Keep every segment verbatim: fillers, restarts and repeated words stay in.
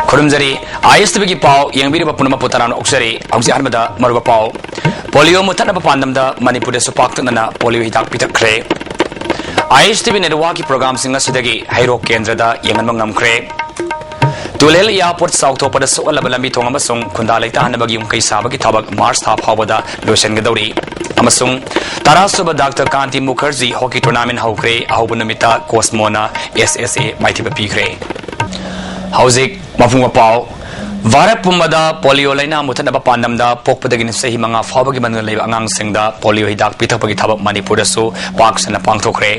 ꯈꯨꯔꯨꯝꯖꯔꯤ꯫ ꯑꯥꯏ ꯑꯦꯁ T ꯚꯤꯒꯤ ꯄꯥꯎ ꯌꯦꯡꯕꯤꯔꯤꯕ ꯄꯨꯝꯅꯃꯛꯄꯨ ꯇꯔꯥꯝꯅ ꯑꯣꯛꯆꯔꯤ꯫ ꯍꯧꯖꯤꯛ ꯑꯍꯥꯟꯕꯗ ꯃꯔꯨꯑꯣꯏꯕ ꯄꯥꯎ꯫ ꯄꯣꯂꯤꯑꯣ ꯃꯨꯊꯠꯅꯕ ꯄꯥꯟꯗꯝꯗ ꯃꯅꯤꯄꯨꯔꯗꯁꯨ ꯄꯥꯛꯇꯛꯅꯅ ꯄꯣꯂꯤꯑꯣ ꯍꯤꯗꯥꯛ ꯄꯤꯊꯛꯈ꯭ꯔꯦ꯫ ꯑꯥꯏ ꯑꯦꯁ ꯇꯤ ꯚꯤ ꯅꯦꯠꯋꯥꯔꯛꯀꯤ ꯄ꯭ꯔꯣꯒ꯭ꯔꯥꯝꯁꯤꯡ ꯑꯁꯤꯗꯒꯤ ꯍꯩꯔꯣꯛ ꯀꯦꯟꯗ꯭ꯔꯗ ꯌꯦꯡꯍꯟꯕ ꯉꯝꯈ꯭ꯔꯦ꯫ ꯇꯨꯂꯦꯍꯜ ꯑꯦꯌꯥꯔꯄꯣꯔꯠ ꯆꯥꯎꯊꯣꯛꯄꯗ ꯁꯣꯛꯍꯜꯂꯕ ꯂꯝꯕꯤ ꯊꯣꯡ ꯑꯃꯁꯨꯡ ꯈꯨꯟꯗꯥ ꯂꯩꯇꯥꯍꯟꯅꯕꯒꯤ ꯌꯨꯝ ꯀꯩ ꯁꯥꯕꯒꯤ ꯊꯕꯛ ꯃꯥꯔꯆ ꯊꯥ ꯐꯥꯎꯕꯗ ꯂꯣꯏꯁꯤꯟꯒꯗꯧꯔꯤ꯫ ꯑꯃꯁꯨꯡ ꯇꯔꯥꯁꯨꯕ ꯗꯥꯛꯇꯔ ꯀꯥꯟꯇꯤ ꯃꯨꯈꯔꯖꯤ ꯍꯣꯀꯤ ꯇꯣꯔꯅꯥꯃꯦꯟ ꯍꯧꯈ꯭ꯔꯦ꯫ ꯑꯍꯧꯕ ꯅꯨꯃꯤꯠꯇ ꯀꯣꯁꯃꯣꯅ ꯑꯦꯁ ꯑꯦꯁ ꯑꯦ ꯃꯥꯏꯊꯤꯕ ꯄꯤꯈ꯭ꯔꯦ꯫ ꯍꯧꯖꯤꯛ ꯃꯄꯨꯡ ꯄꯥꯎ꯫ ꯚꯥꯔꯠ ꯄꯨꯝꯕꯗ ꯄꯣꯂꯤꯑꯣ ꯂꯥꯏꯅꯥ ꯃꯨꯊꯠꯅꯕ ꯄꯥꯟꯗꯝꯗ ꯄꯣꯛꯄꯗꯒꯤꯅ ꯆꯍꯤ ꯃꯉꯥ ꯐꯥꯎꯕꯒꯤ ꯃꯅꯨꯡꯗ ꯂꯩꯕ ꯑꯉꯥꯡꯁꯤꯡꯗ ꯄꯣꯂꯤꯑꯣ ꯍꯤꯗꯥꯛ ꯄꯤꯊꯛꯄꯒꯤ ꯊꯕꯛ ꯃꯅꯤꯄꯨꯔꯗꯁꯨ ꯄꯥꯛ ꯁꯟꯅ ꯄꯥꯡꯊꯣꯛꯈ꯭ꯔꯦ꯫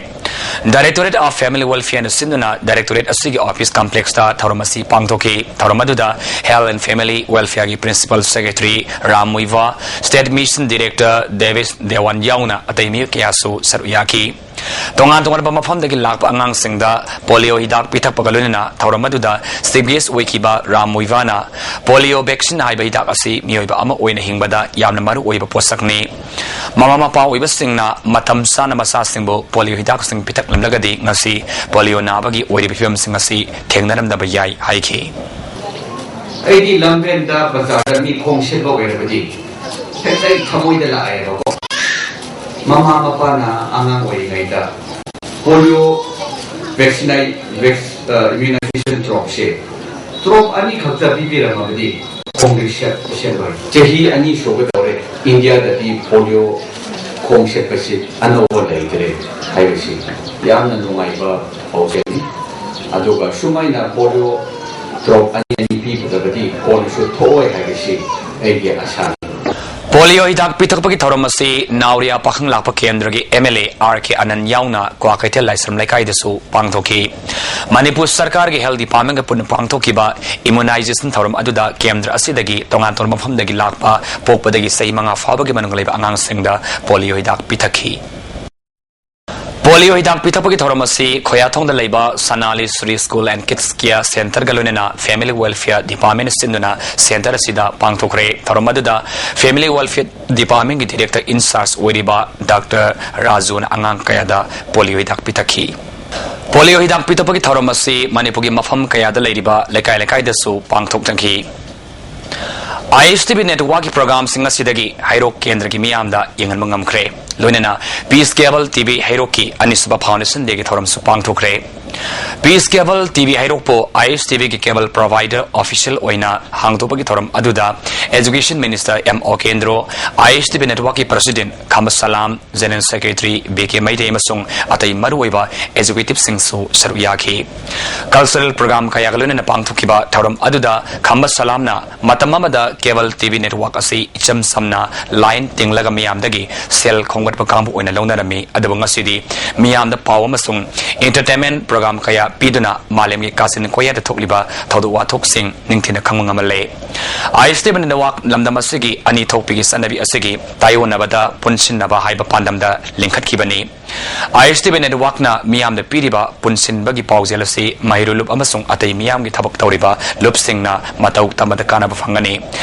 Directorate of Family Welfare ꯅ ꯁꯤꯟꯗꯨꯅ Directorate ꯑꯁꯤꯒꯤ office complex ꯇ ꯊꯧꯔꯝ ꯑꯁꯤ ꯄꯥꯡꯊꯣꯛꯈꯤ꯫ ꯊꯧꯔꯝ ꯑꯗꯨꯗ Health and Family Welfare ꯒꯤ Principal Secretary Ram Muivah, State Mission Director Debish Dewan ꯌꯥꯎꯅ ꯑꯇꯩ ꯃꯤꯑꯣꯏ ꯀꯌꯥꯁꯨ ꯁꯔꯨꯛ ꯌꯥꯈꯤ꯫ ꯇꯣꯉꯥꯟ ꯇꯣꯉꯥꯟꯕ ꯃꯐꯝꯗꯒꯤ ꯂꯥꯛꯄ ꯑꯉꯥꯡꯁꯤꯡꯗ ꯄꯣꯂꯤꯑꯣ ꯍꯤꯗꯥꯛ ꯄꯤꯊꯛꯄꯒ ꯂꯣꯏꯅꯅ ꯊꯧꯔꯝ ꯑꯗꯨꯗ Chief Guest ꯑꯣꯏꯈꯤꯕ ꯔꯥꯝ ꯃꯨꯏꯚꯥꯅ ꯄꯣꯂꯤꯑꯣ vaccine ꯍꯥꯏꯕ ꯍꯤꯗꯥꯛ ꯑꯁꯤ ꯃꯤꯑꯣꯏꯕ ꯑꯃ ꯑꯣꯏꯅ ꯍꯤꯡꯕꯗ ꯌꯥꯝꯅ ꯃꯔꯨ ꯑꯣꯏꯕ ꯄꯣꯠꯁꯛꯅꯤ꯫ ꯃꯃꯥ ꯃꯄꯥ ꯑꯣꯏꯕꯁꯤꯡꯅ ꯃꯇꯝ ꯆꯥꯅ ꯃꯆꯥꯁꯤꯡꯕꯨ ꯄꯣꯂꯤꯑꯣ ꯍꯤꯗꯥꯛꯁꯤꯡ ꯄꯤꯊꯛꯂꯝꯂꯒꯗꯤ ꯉꯁꯤ ꯄꯣꯂꯤꯑꯣ ꯅꯥꯕꯒꯤ ꯑꯣꯏꯔꯤꯕ ꯐꯤꯕꯝꯁꯤꯡ ꯑꯁꯤ ꯊꯦꯡꯅꯔꯝꯗꯕ ꯌꯥꯏ ꯍꯥꯏꯈꯤ꯫ ꯑꯩꯗꯤ ꯂꯝꯕꯦꯟꯗ ꯕꯖꯥꯔꯗ ꯃꯤ ꯈꯣꯡ ꯁꯤꯠꯄ ꯑꯣꯏꯔꯕꯗꯤ ꯍꯦꯛꯇ ꯑꯩ ꯊꯃꯣꯏꯗ ꯂꯥꯛꯑꯦꯕꯀꯣ꯫ ꯃꯃꯥ ꯃꯄꯥꯅ ꯑꯉꯥꯡ ꯑꯣꯏꯔꯤꯉꯩꯗ ꯄꯣꯂꯤꯑꯣ vaccine, vac-, ꯑ, immunization dropꯁꯦ drop ꯑꯅꯤꯈꯛꯇ ꯄꯤꯕꯤꯔꯝꯃꯕꯗꯤ ꯈꯣꯡꯗꯤ ꯁꯦꯠ-, ꯁꯦꯠꯂꯣꯏ꯫ ꯆꯍꯤ ꯑꯅꯤ ꯁꯨꯒꯗꯧꯔꯦ ꯏꯟꯗꯤꯌꯥꯗꯗꯤ ꯄꯣꯂꯤꯑꯣ ꯈꯣꯡ ꯁꯦꯠꯄꯁꯤ ꯑꯅꯧꯕ ꯂꯩꯇ꯭ꯔꯦ ꯍꯥꯏꯕꯁꯤ ꯌꯥꯝꯅ ꯅꯨꯡꯉꯥꯏꯕ ꯄꯥꯎꯖꯦꯜꯅꯤ꯫ ꯑꯗꯨꯒ ꯁꯨꯃꯥꯏꯅ ꯄꯣꯂꯤꯑꯣ drop ꯑꯅꯤ ꯑꯅꯤ ꯄꯤꯒꯗꯕꯗꯤ ꯀꯣꯟꯅꯁꯨ ꯊꯣꯛꯑꯣꯏ ꯍꯥꯏꯕꯁꯤ ꯑꯩꯒꯤ ꯑꯁꯥꯅꯤ꯫ ꯄꯣꯂꯤꯑꯣ ꯍꯤꯗꯥꯛ ꯄꯤꯊꯛꯄꯒꯤ ꯊꯧꯔꯝ ꯑꯁꯤ ꯅꯥꯎꯔꯤꯌꯥ ꯄꯥꯈꯪ ꯂꯥꯛꯄ ꯀꯦꯟꯗ꯭ꯔꯒꯤ ꯑꯦꯝ ꯑꯦꯜ ꯑꯦ ꯑꯥꯔ ꯀꯦ ꯑꯅꯟ ꯌꯥꯎꯅ ꯀ꯭ꯋꯥꯀꯩꯊꯦꯜ ꯂꯥꯏꯁ꯭ꯔꯝ ꯂꯩꯀꯥꯏꯗꯁꯨ ꯄꯥꯡꯊꯣꯛꯈꯤ꯫ ꯃꯅꯤꯄꯨꯔ ꯁꯔꯀꯥꯔꯒꯤ health department ꯀ ꯄꯨꯟꯅ ꯄꯥꯡꯊꯣꯛꯈꯤꯕ immunization ꯊꯧꯔꯝ ꯑꯗꯨꯗ ꯀꯦꯟꯗ꯭ꯔ ꯑꯁꯤꯗꯒꯤ ꯇꯣꯉꯥꯟ ꯇꯣꯉꯥꯟꯕ ꯃꯐꯝꯗꯒꯤ ꯂꯥꯛꯄ ꯄꯣꯛꯄꯗꯒꯤ ꯆꯍꯤ ꯃꯉꯥ ꯐꯥꯎꯕꯒꯤ ꯃꯅꯨꯡꯗ ꯂꯩꯕ ꯑꯉꯥꯡꯁꯤꯡꯗ ꯄꯣꯂꯤꯑꯣ ꯍꯤꯗꯥꯛ ꯄꯤꯊꯛꯈꯤ꯫ ꯄꯣꯂꯤꯑꯣ ꯍꯤꯗꯥꯛ ꯄꯤꯊꯛꯄꯒꯤ ꯊꯧꯔꯝ ꯑꯁꯤ ꯈꯣꯌꯥꯊꯣꯡꯗ ꯂꯩꯕ ꯁꯅꯥꯂꯤꯁ꯭ꯔꯤ School and Kids Care Centre ꯒ ꯂꯣꯏꯅꯅ Family Welfare Department ꯁꯤꯟꯗꯨꯅ centre ꯑꯁꯤꯗ ꯄꯥꯡꯊꯣꯛꯈ꯭ꯔꯦ꯫ ꯊꯧꯔꯝ ꯑꯗꯨꯗ Family Welfare Department ꯀꯤ Director in Charge ꯑꯣꯏꯔꯤꯕ ꯗꯥꯛꯇꯔ ꯔꯥꯖꯨꯅ ꯑꯉꯥꯡ ꯀꯌꯥꯗ ꯄꯣꯂꯤꯑꯣ ꯍꯤꯗꯥꯛ ꯄꯤꯊꯛꯈꯤ꯫ ꯄꯣꯂꯤꯑꯣ ꯍꯤꯗꯥꯛ ꯄꯤꯊꯛꯄꯒꯤ ꯊꯧꯔꯝ ꯑꯁꯤ ꯃꯅꯤꯄꯨꯔꯒꯤ ꯃꯐꯝ ꯀꯌꯥꯗ ꯂꯩꯔꯤꯕ ꯂꯩꯀꯥꯏ ꯂꯩꯀꯥꯏꯗꯁꯨ ꯄꯥꯡꯊꯣꯛꯆꯈꯤ꯫ ꯑꯥꯏ ꯑꯦꯁ ꯇꯤ ꯚꯤ ꯅꯦꯠꯋꯥꯔꯛꯀꯤ ꯄ꯭ꯔꯣꯒ꯭ꯔꯥꯝꯁꯤꯡ ꯑꯁꯤꯗꯒꯤ ꯍꯩꯔꯣꯛ ꯀꯦꯟꯗ꯭ꯔꯒꯤ ꯃꯤꯌꯥꯝꯗ ꯌꯦꯡꯍꯟꯕ ꯉꯝꯈ꯭ꯔꯦ꯫ ꯂꯣꯏꯅꯅ ꯄꯤꯁ ꯀꯦꯕꯜ ꯇꯤ ꯚꯤ ꯍꯩꯔꯣꯛꯀꯤ ꯑꯅꯤꯁꯨꯕ ꯐꯥꯎꯟꯗꯦꯁꯟ ꯗꯦꯒꯤ ꯊꯧꯔꯝꯁꯨ ꯄꯥꯡꯊꯣꯛꯈ꯭ꯔꯦ꯫ ꯄꯤꯁ ꯀꯦꯕꯜ ꯇꯤ ꯚꯤ ꯍꯩꯔꯣꯛꯄꯨ ꯑꯥꯏ ꯑꯦꯁ ꯇꯤ ꯚꯤꯒꯤ ꯀꯦꯕꯜ ꯄ꯭ꯔꯣꯚꯥꯏꯗꯔ ꯑꯣꯐꯤꯁꯤꯌꯦꯜ ꯑꯣꯏꯅ ꯍꯥꯡꯗꯣꯛꯄꯒꯤ ꯊꯧꯔꯝ ꯑꯗꯨꯗ ꯑꯦꯖꯨꯀꯦꯁꯟ ꯃꯤꯅꯤꯁꯇꯔ ꯑꯦꯝ ꯑꯣꯀꯦꯟꯗ꯭ꯔꯣ, ꯑꯥꯏ ꯑꯦꯁ ꯇꯤ ꯚꯤ ꯅꯦꯠꯋꯥꯔꯛꯀꯤ ꯄ꯭ꯔꯁꯤꯗꯦꯟ ꯈꯝꯕ ꯁꯂꯥꯝ, ꯖꯦꯅꯔꯦꯜ ꯁꯦꯀ꯭ꯔꯦꯇꯔꯤ ꯕꯤ ꯀꯦ ꯃꯩꯇꯩ ꯑꯃꯁꯨꯡ ꯑꯇꯩ ꯃꯔꯨꯑꯣꯏꯕ ꯑꯦꯖꯨꯀꯦꯇꯤꯚꯁꯤꯡꯁꯨ ꯁꯔꯨꯛ ꯌꯥꯈꯤ꯫ ꯀꯜꯆꯔꯦꯜ ꯄ꯭ꯔꯣꯒ꯭ꯔꯥꯝ ꯀꯌꯥꯒ ꯂꯣꯏꯅꯅ ꯄꯥꯡꯊꯣꯛꯈꯤꯕ ꯊꯧꯔꯝ ꯑꯗꯨꯗ ꯈꯝꯕ ꯁꯂꯥꯝꯅ ꯃꯇꯝ ꯑꯃꯗ ꯀꯦꯕꯜ ꯇꯤ ꯚꯤ ꯅꯦꯠꯋꯥꯔꯛ ꯑꯁꯤ ꯏꯆꯝ ꯆꯝꯅ ꯂꯥꯏꯟ ꯇꯤꯡꯂꯒ ꯃꯤꯌꯥꯝꯗꯒꯤ ꯁꯦꯜ ꯈꯣꯝꯒꯠꯄ ꯀꯥꯡꯕꯨ ꯑꯣꯏꯅ ꯂꯧꯅꯔꯝꯃꯤ, ꯑꯗꯨꯕꯨ ꯉꯁꯤꯗꯤ ꯃꯤꯌꯥꯝꯗ ꯄꯥꯎ ꯑꯃꯁꯨꯡ ꯏꯟꯇꯔꯇꯦꯟꯃꯦꯟ ꯄ꯭ꯔꯣꯒ꯭ꯔꯥꯝ ꯀꯌꯥ ꯄꯤꯗꯨꯅ ꯃꯥꯂꯦꯝꯒꯤ ꯀꯥꯆꯤꯟ ꯀꯣꯌꯥꯗ ꯊꯣꯛꯂꯤꯕ ꯊꯧꯗꯣꯛ ꯋꯥꯊꯣꯛꯁꯤꯡ ꯅꯤꯡꯊꯤꯅ ꯈꯪꯕ ꯉꯝꯍꯜꯂꯦ꯫ ꯑꯥꯏ ꯑꯦꯁ ꯇꯤ ꯚꯤ ꯅꯦꯠꯋꯥꯔꯛ ꯂꯝꯗꯝ ꯑꯁꯤꯒꯤ ꯑꯅꯤ ꯊꯣꯛꯄꯤꯒꯤ ꯆꯠꯅꯕꯤ ꯑꯁꯤꯒꯤ ꯇꯥꯏꯑꯣꯟꯅꯕꯗ ꯄꯨꯟꯁꯤꯟꯅꯕ ꯍꯥꯏꯕ ꯄꯥꯟꯗꯝꯗ ꯂꯤꯡꯈꯠꯈꯤꯕꯅꯤ꯫ ꯑꯥꯏ ꯑꯦꯁ ꯇꯤ ꯚꯤ ꯅꯦꯠꯋꯥꯔꯛꯅ ꯃꯤꯌꯥꯝꯗ ꯄꯤꯔꯤꯕ ꯄꯨꯟꯁꯤꯟꯕꯒꯤ ꯄꯥꯎꯖꯦꯜ ꯑꯁꯤ ꯃꯍꯩꯔꯣꯏ ꯂꯨꯞ ꯑꯃꯁꯨꯡ ꯑꯇꯩ ꯃꯤꯌꯥꯝꯒꯤ ꯊꯕꯛ ꯇꯧꯔꯤꯕ ꯂꯨꯞꯁꯤꯡꯅ ꯃꯇꯧ ꯇꯝꯕꯗ ꯀꯥꯟꯅꯕ ꯐꯪꯒꯅꯤ꯫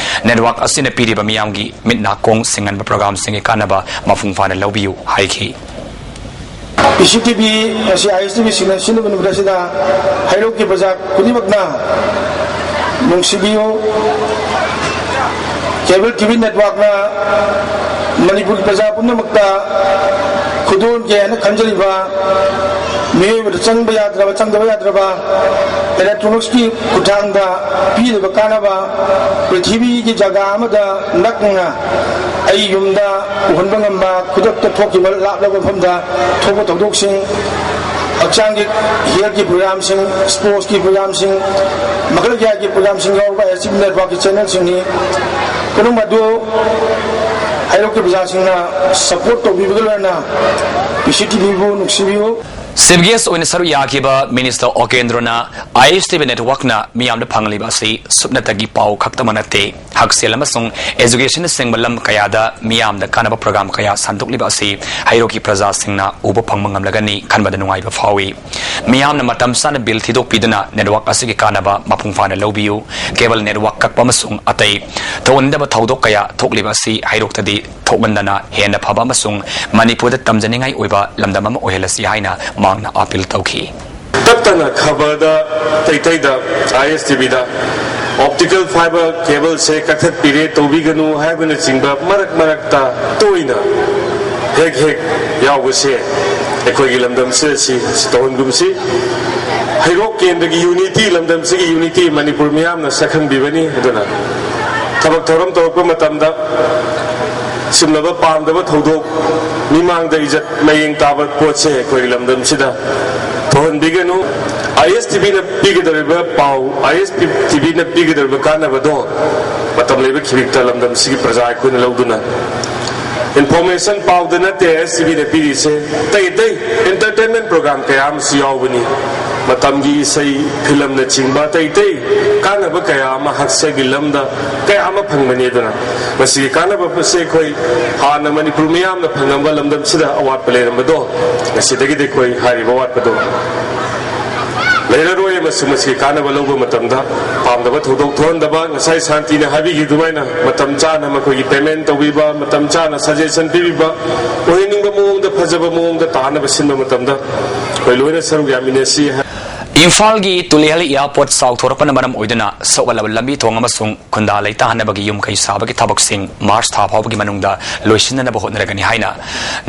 ꯅꯦꯠꯋꯥꯔꯛ ꯑꯁꯤꯅ ꯄꯤꯔꯤꯕ ꯃꯤꯌꯥꯝꯒꯤ ꯃꯤꯠ ꯅꯥꯀꯣꯡ ꯁꯤꯡꯍꯟꯕ ꯄ꯭ꯔꯣꯒ꯭ꯔꯥꯝꯁꯤꯡꯒꯤ ꯀꯥꯟꯅꯕ ꯃꯄꯨꯡ ꯐꯥꯅ ꯂꯧꯕꯤꯌꯨ ꯍꯥꯏꯈꯤ꯫ ꯄꯤ ꯁꯤ ꯇꯤ ꯚꯤ, ꯉꯁꯤ ꯑꯥꯏ ꯑꯦꯁ ꯇꯤ ꯚꯤ ꯁꯤꯡꯅ ꯁꯤꯟꯅꯕ ꯅꯨꯃꯤꯠ ꯑꯁꯤꯗ ꯍꯩꯔꯣꯛꯀꯤ ꯄ꯭ꯔꯖꯥ ꯈꯨꯗꯤꯡꯃꯛꯅ ꯅꯨꯡꯁꯤꯕꯤꯌꯨ꯫ ꯀꯦꯕꯜ ꯇꯤ ꯚꯤ ꯅꯦꯠꯋꯥꯔꯛꯅ ꯃꯅꯤꯄꯨꯔꯒꯤ ꯄ꯭ꯔꯖꯥ ꯄꯨꯝꯅꯃꯛꯇ ꯈꯨꯗꯣꯜꯒꯦ ꯍꯥꯏꯅ ꯈꯟꯖꯔꯤꯕ ꯃꯤꯑꯣꯏꯕꯗ ꯆꯪꯕ ꯌꯥꯗ꯭ꯔꯕ, ꯆꯪꯗꯕ ꯌꯥꯗ꯭ꯔꯕ ꯏꯂꯦꯛꯇ꯭ꯔꯣꯅꯤꯛꯁꯀꯤ ꯈꯨꯠꯊꯥꯡꯗ ꯄꯤꯔꯤꯕ ꯀꯥꯟꯅꯕ, ꯄ꯭ꯔꯤꯊꯤꯕꯤꯒꯤ ꯖꯒꯥ ꯑꯃꯗ ꯅꯛꯅ ꯑꯩ ꯌꯨꯝꯗ ꯎꯍꯟꯕ ꯉꯝꯕ, ꯈꯨꯗꯛꯇ ꯊꯣꯛꯈꯤꯕ ꯂꯥꯞꯂꯕ ꯃꯐꯝꯗ ꯊꯣꯛꯄ ꯊꯧꯗꯣꯛꯁꯤꯡ, ꯍꯛꯆꯥꯡꯒꯤ ꯍꯦꯜꯊꯀꯤ ꯄ꯭ꯔꯣꯒ꯭ꯔꯥꯝꯁꯤꯡ, ꯁ꯭ꯄꯣꯔꯠꯁꯀꯤ ꯄ꯭ꯔꯣꯒ꯭ꯔꯥꯝꯁꯤꯡ, ꯃꯈꯜ ꯀꯌꯥꯒꯤ ꯄ꯭ꯔꯣꯒ꯭ꯔꯥꯝꯁꯤꯡ ꯌꯥꯎꯔꯕ ꯑꯦꯁ ꯇꯤ ꯚꯤ ꯅꯦꯠꯋꯥꯔꯛꯀꯤ ꯆꯦꯅꯦꯜꯁꯤꯡꯅꯤ꯫ ꯄꯨꯝꯅꯃꯛ ꯑꯗꯨ ꯍꯩꯔꯣꯛꯀꯤ ꯄ꯭ꯔꯖꯥꯁꯤꯡꯅ ꯁꯄꯣꯔꯠ ꯇꯧꯕꯤꯕꯒ ꯂꯣꯏꯅꯅ ꯄꯤ ꯁꯤ ꯇꯤ ꯚꯤꯕꯨ ꯅꯨꯡꯁꯤꯕꯤꯌꯨ꯫ ꯆꯤꯐ ꯒꯦꯁ ꯑꯣꯏꯅ ꯁꯔꯨꯛ ꯌꯥꯈꯤꯕ ꯃꯤꯅꯤꯁꯇꯔ ꯑꯣꯀꯦꯟꯗ꯭ꯔꯣꯅ ꯑꯥꯏ ꯑꯦꯁ ꯇꯤ ꯚꯤ ꯅꯦꯠꯋꯥꯔꯛꯅ ꯃꯤꯌꯥꯝꯗ ꯐꯪꯂꯤꯕ ꯑꯁꯤ ꯁꯨꯞꯅꯇꯒꯤ ꯄꯥꯎ ꯈꯛꯇꯃꯛ ꯅꯠꯇꯦ, ꯍꯛꯁꯦꯜ ꯑꯃꯁꯨꯡ ꯑꯦꯖꯨꯀꯦꯁꯟꯅꯆꯤꯡꯕ ꯂꯝ ꯀꯌꯥꯗ ꯃꯤꯌꯥꯝꯗ ꯀꯥꯟꯅꯕ ꯄ꯭ꯔꯣꯒ꯭ꯔꯥꯝ ꯀꯌꯥ ꯁꯟꯗꯣꯛꯂꯤꯕ ꯑꯁꯤ ꯍꯩꯔꯣꯛꯀꯤ ꯄ꯭ꯔꯖꯥꯁꯤꯡꯅ ꯎꯕ ꯐꯪꯕ ꯉꯝꯂꯒꯅꯤ ꯈꯟꯕꯗ ꯅꯨꯡꯉꯥꯏꯕ ꯐꯥꯎꯏ꯫ ꯃꯤꯌꯥꯝꯅ ꯃꯇꯝ ꯆꯥꯅ ꯕꯤꯜ ꯊꯤꯗꯣꯛꯄꯤꯗꯨꯅ ꯅꯦꯠꯋꯥꯔꯛ ꯑꯁꯤꯒꯤ ꯀꯥꯟꯅꯕ ꯃꯄꯨꯡ ꯐꯥꯅ ꯂꯧꯕꯤꯌꯨ꯫ ꯀꯦꯕꯜ ꯅꯦꯠꯋꯥꯔꯛ ꯀꯛꯄ ꯑꯃꯁꯨꯡ ꯑꯇꯩ ꯊꯣꯛꯍꯟꯅꯤꯡꯗꯕ ꯊꯧꯗꯣꯛ ꯀꯌꯥ ꯊꯣꯛꯂꯤꯕ ꯑꯁꯤ ꯍꯩꯔꯣꯛꯇꯗꯤ ꯊꯣꯛꯍꯟꯗꯅ ꯍꯦꯟꯅ ꯐꯕ ꯑꯃꯁꯨꯡ ꯃꯅꯤꯄꯨꯔꯗ ꯇꯝꯖꯅꯤꯡꯉꯥꯏ ꯑꯣꯏꯕ ꯂꯝꯗꯝ ꯑꯃ ꯑꯣꯏꯍꯜꯂꯁꯤ ꯍꯥꯏꯅ ꯃꯍꯥꯛꯅ ꯑꯥꯄꯤꯜ ꯇꯧꯈꯤ꯫ ꯇꯞꯇꯅ ꯈꯕꯔꯗ, ꯇꯩꯇꯩꯗ, ꯑꯥꯏ ꯑꯦꯁ ꯇꯤ ꯚꯤꯗ optical fiber cableꯁꯦ ꯀꯛꯊꯠꯄꯤꯔꯦ, ꯇꯧꯕꯤꯒꯅꯨ ꯍꯥꯏꯕꯅꯆꯤꯡꯕ ꯃꯔꯛ ꯃꯔꯛꯇ ꯇꯣꯏꯅ ꯍꯦꯛ ꯍꯦꯛ ꯌꯥꯎꯕꯁꯦ ꯑꯩꯈꯣꯏꯒꯤ ꯂꯝꯗꯝꯁꯤꯗ ꯁꯤ ꯇꯧꯍꯟꯒꯨꯝꯁꯤ꯫ ꯍꯩꯔꯣꯛ ꯀꯦꯟꯗ꯭ꯔꯒꯤ unity, ꯂꯝꯗꯝꯁꯤꯒꯤ unity ꯃꯅꯤꯄꯨꯔ ꯃꯤꯌꯥꯝꯅ ꯁꯛꯈꯪꯕꯤꯕꯅꯤ꯫ ꯑꯗꯨꯅ ꯊꯕꯛ ꯊꯧꯔꯝ ꯇꯧꯔꯛꯄ ꯃꯇꯝꯗ ꯁꯤꯒꯨꯝꯂꯕ ꯄꯥꯝꯗꯕ ꯊꯧꯗꯣꯛ, ꯃꯤꯃꯥꯡꯗ ꯏꯖꯠ ꯃꯌꯦꯡ ꯇꯥꯕ ꯄꯣꯠꯁꯦ ꯑꯩꯈꯣꯏꯒꯤ ꯂꯝꯗꯝꯁꯤꯗ ꯊꯣꯛꯍꯟꯕꯤꯒꯅꯨ꯫ ꯑꯥꯏ ꯑꯦꯁ ꯇꯤ ꯚꯤꯅ ꯄꯤꯒꯗꯧꯔꯤꯕ ꯄꯥꯎ, ꯑꯥꯏ ꯑꯦꯁ ꯇꯤ ꯚꯤꯅ ꯄꯤꯒꯗꯧꯔꯤꯕ ꯀꯥꯟꯅꯕꯗꯣ ꯃꯇꯝ ꯂꯩꯕ ꯈꯤꯕꯤꯛꯇ ꯂꯝꯗꯝꯁꯤꯒꯤ ꯄ꯭ꯔꯖꯥ ꯑꯩꯈꯣꯏꯅ ꯂꯧꯗꯨꯅ information ꯄꯥꯎꯗ ꯅꯠꯇꯦ ꯑꯥꯏ ꯑꯦꯁ ꯇꯤ ꯚꯤꯅ ꯄꯤꯔꯤꯁꯦ, ꯑꯇꯩ ꯑꯇꯩ entertainment program ꯀꯌꯥ ꯑꯃꯁꯨ ꯌꯥꯎꯕꯅꯤ꯫ ꯃꯇꯝꯒꯤ ꯏꯁꯩ, ꯐꯤꯂꯝꯅꯆꯤꯡꯕ ꯑꯇꯩ ꯑꯇꯩ ꯀꯥꯟꯅꯕ ꯀꯌꯥ ꯑꯃ ꯍꯛꯁꯦꯜꯒꯤ ꯂꯝꯗ ꯀꯌꯥ ꯑꯃ ꯐꯪꯕꯅꯤ꯫ ꯑꯗꯨꯅ ꯃꯁꯤꯒꯤ ꯀꯥꯟꯅꯕ ꯑꯁꯤ ꯑꯩꯈꯣꯏ ꯍꯥꯟꯅ ꯃꯅꯤꯄꯨꯔ ꯃꯤꯌꯥꯝꯅ ꯐꯪꯉꯝꯕ ꯂꯝꯗꯝꯁꯤꯗ ꯑꯋꯥꯠꯄ ꯂꯩꯔꯝꯕꯗꯣ ꯉꯁꯤꯗꯒꯤꯗꯤ ꯑꯩꯈꯣꯏ ꯍꯥꯏꯔꯤꯕ ꯑꯋꯥꯠꯄꯗꯣ ꯂꯩꯔꯔꯣꯏ꯫ ꯑꯃꯁꯨꯡ ꯃꯁꯤꯒꯤ ꯀꯥꯟꯅꯕ ꯂꯧꯕ ꯃꯇꯝꯗ ꯄꯥꯝꯗꯕ ꯊꯧꯗꯣꯛ ꯊꯣꯛꯍꯟꯗꯕ, ꯉꯁꯥꯏ ꯁꯥꯟꯇꯤꯅ ꯍꯥꯏꯕꯤꯈꯤ ꯑꯗꯨꯃꯥꯏꯅ ꯃꯇꯝ ꯆꯥꯅ ꯃꯈꯣꯏꯒꯤ payment ꯇꯧꯕꯤꯕ, ꯃꯇꯝ ꯆꯥꯅ suggestion ꯄꯤꯕꯤꯕ, ꯑꯣꯏꯍꯟꯅꯤꯡꯕ ꯃꯑꯣꯡꯗ, ꯐꯖꯕ ꯃꯑꯣꯡꯗ ꯇꯥꯅꯕ ꯁꯤꯟꯕ ꯃꯇꯝꯗ ꯑꯩꯈꯣꯏ ꯂꯣꯏꯅ ꯁꯔꯨꯛ ꯌꯥꯃꯤꯟꯅꯁꯤ ꯍꯥꯏ꯫ ꯏꯝꯐꯥꯜꯒꯤ ꯇꯨꯂꯤꯍꯜ airport ꯆꯥꯎꯊꯣꯔꯛꯄꯅ ꯃꯔꯝ ꯑꯣꯏꯗꯨꯅ ꯁꯣꯛꯍꯜꯂꯕ ꯂꯝꯕꯤ ꯊꯣꯡ ꯑꯃꯁꯨꯡ ꯈꯨꯟꯗꯥ ꯂꯩꯇꯥꯍꯟꯅꯕꯒꯤ ꯌꯨꯝ ꯀꯩ ꯁꯥꯕꯒꯤ ꯊꯕꯛꯁꯤꯡ ꯃꯥꯔꯆ ꯊꯥ ꯐꯥꯎꯕꯒꯤ ꯃꯅꯨꯡꯗ ꯂꯣꯏꯁꯤꯟꯅꯅꯕ ꯍꯣꯠꯅꯔꯒꯅꯤ ꯍꯥꯏꯅ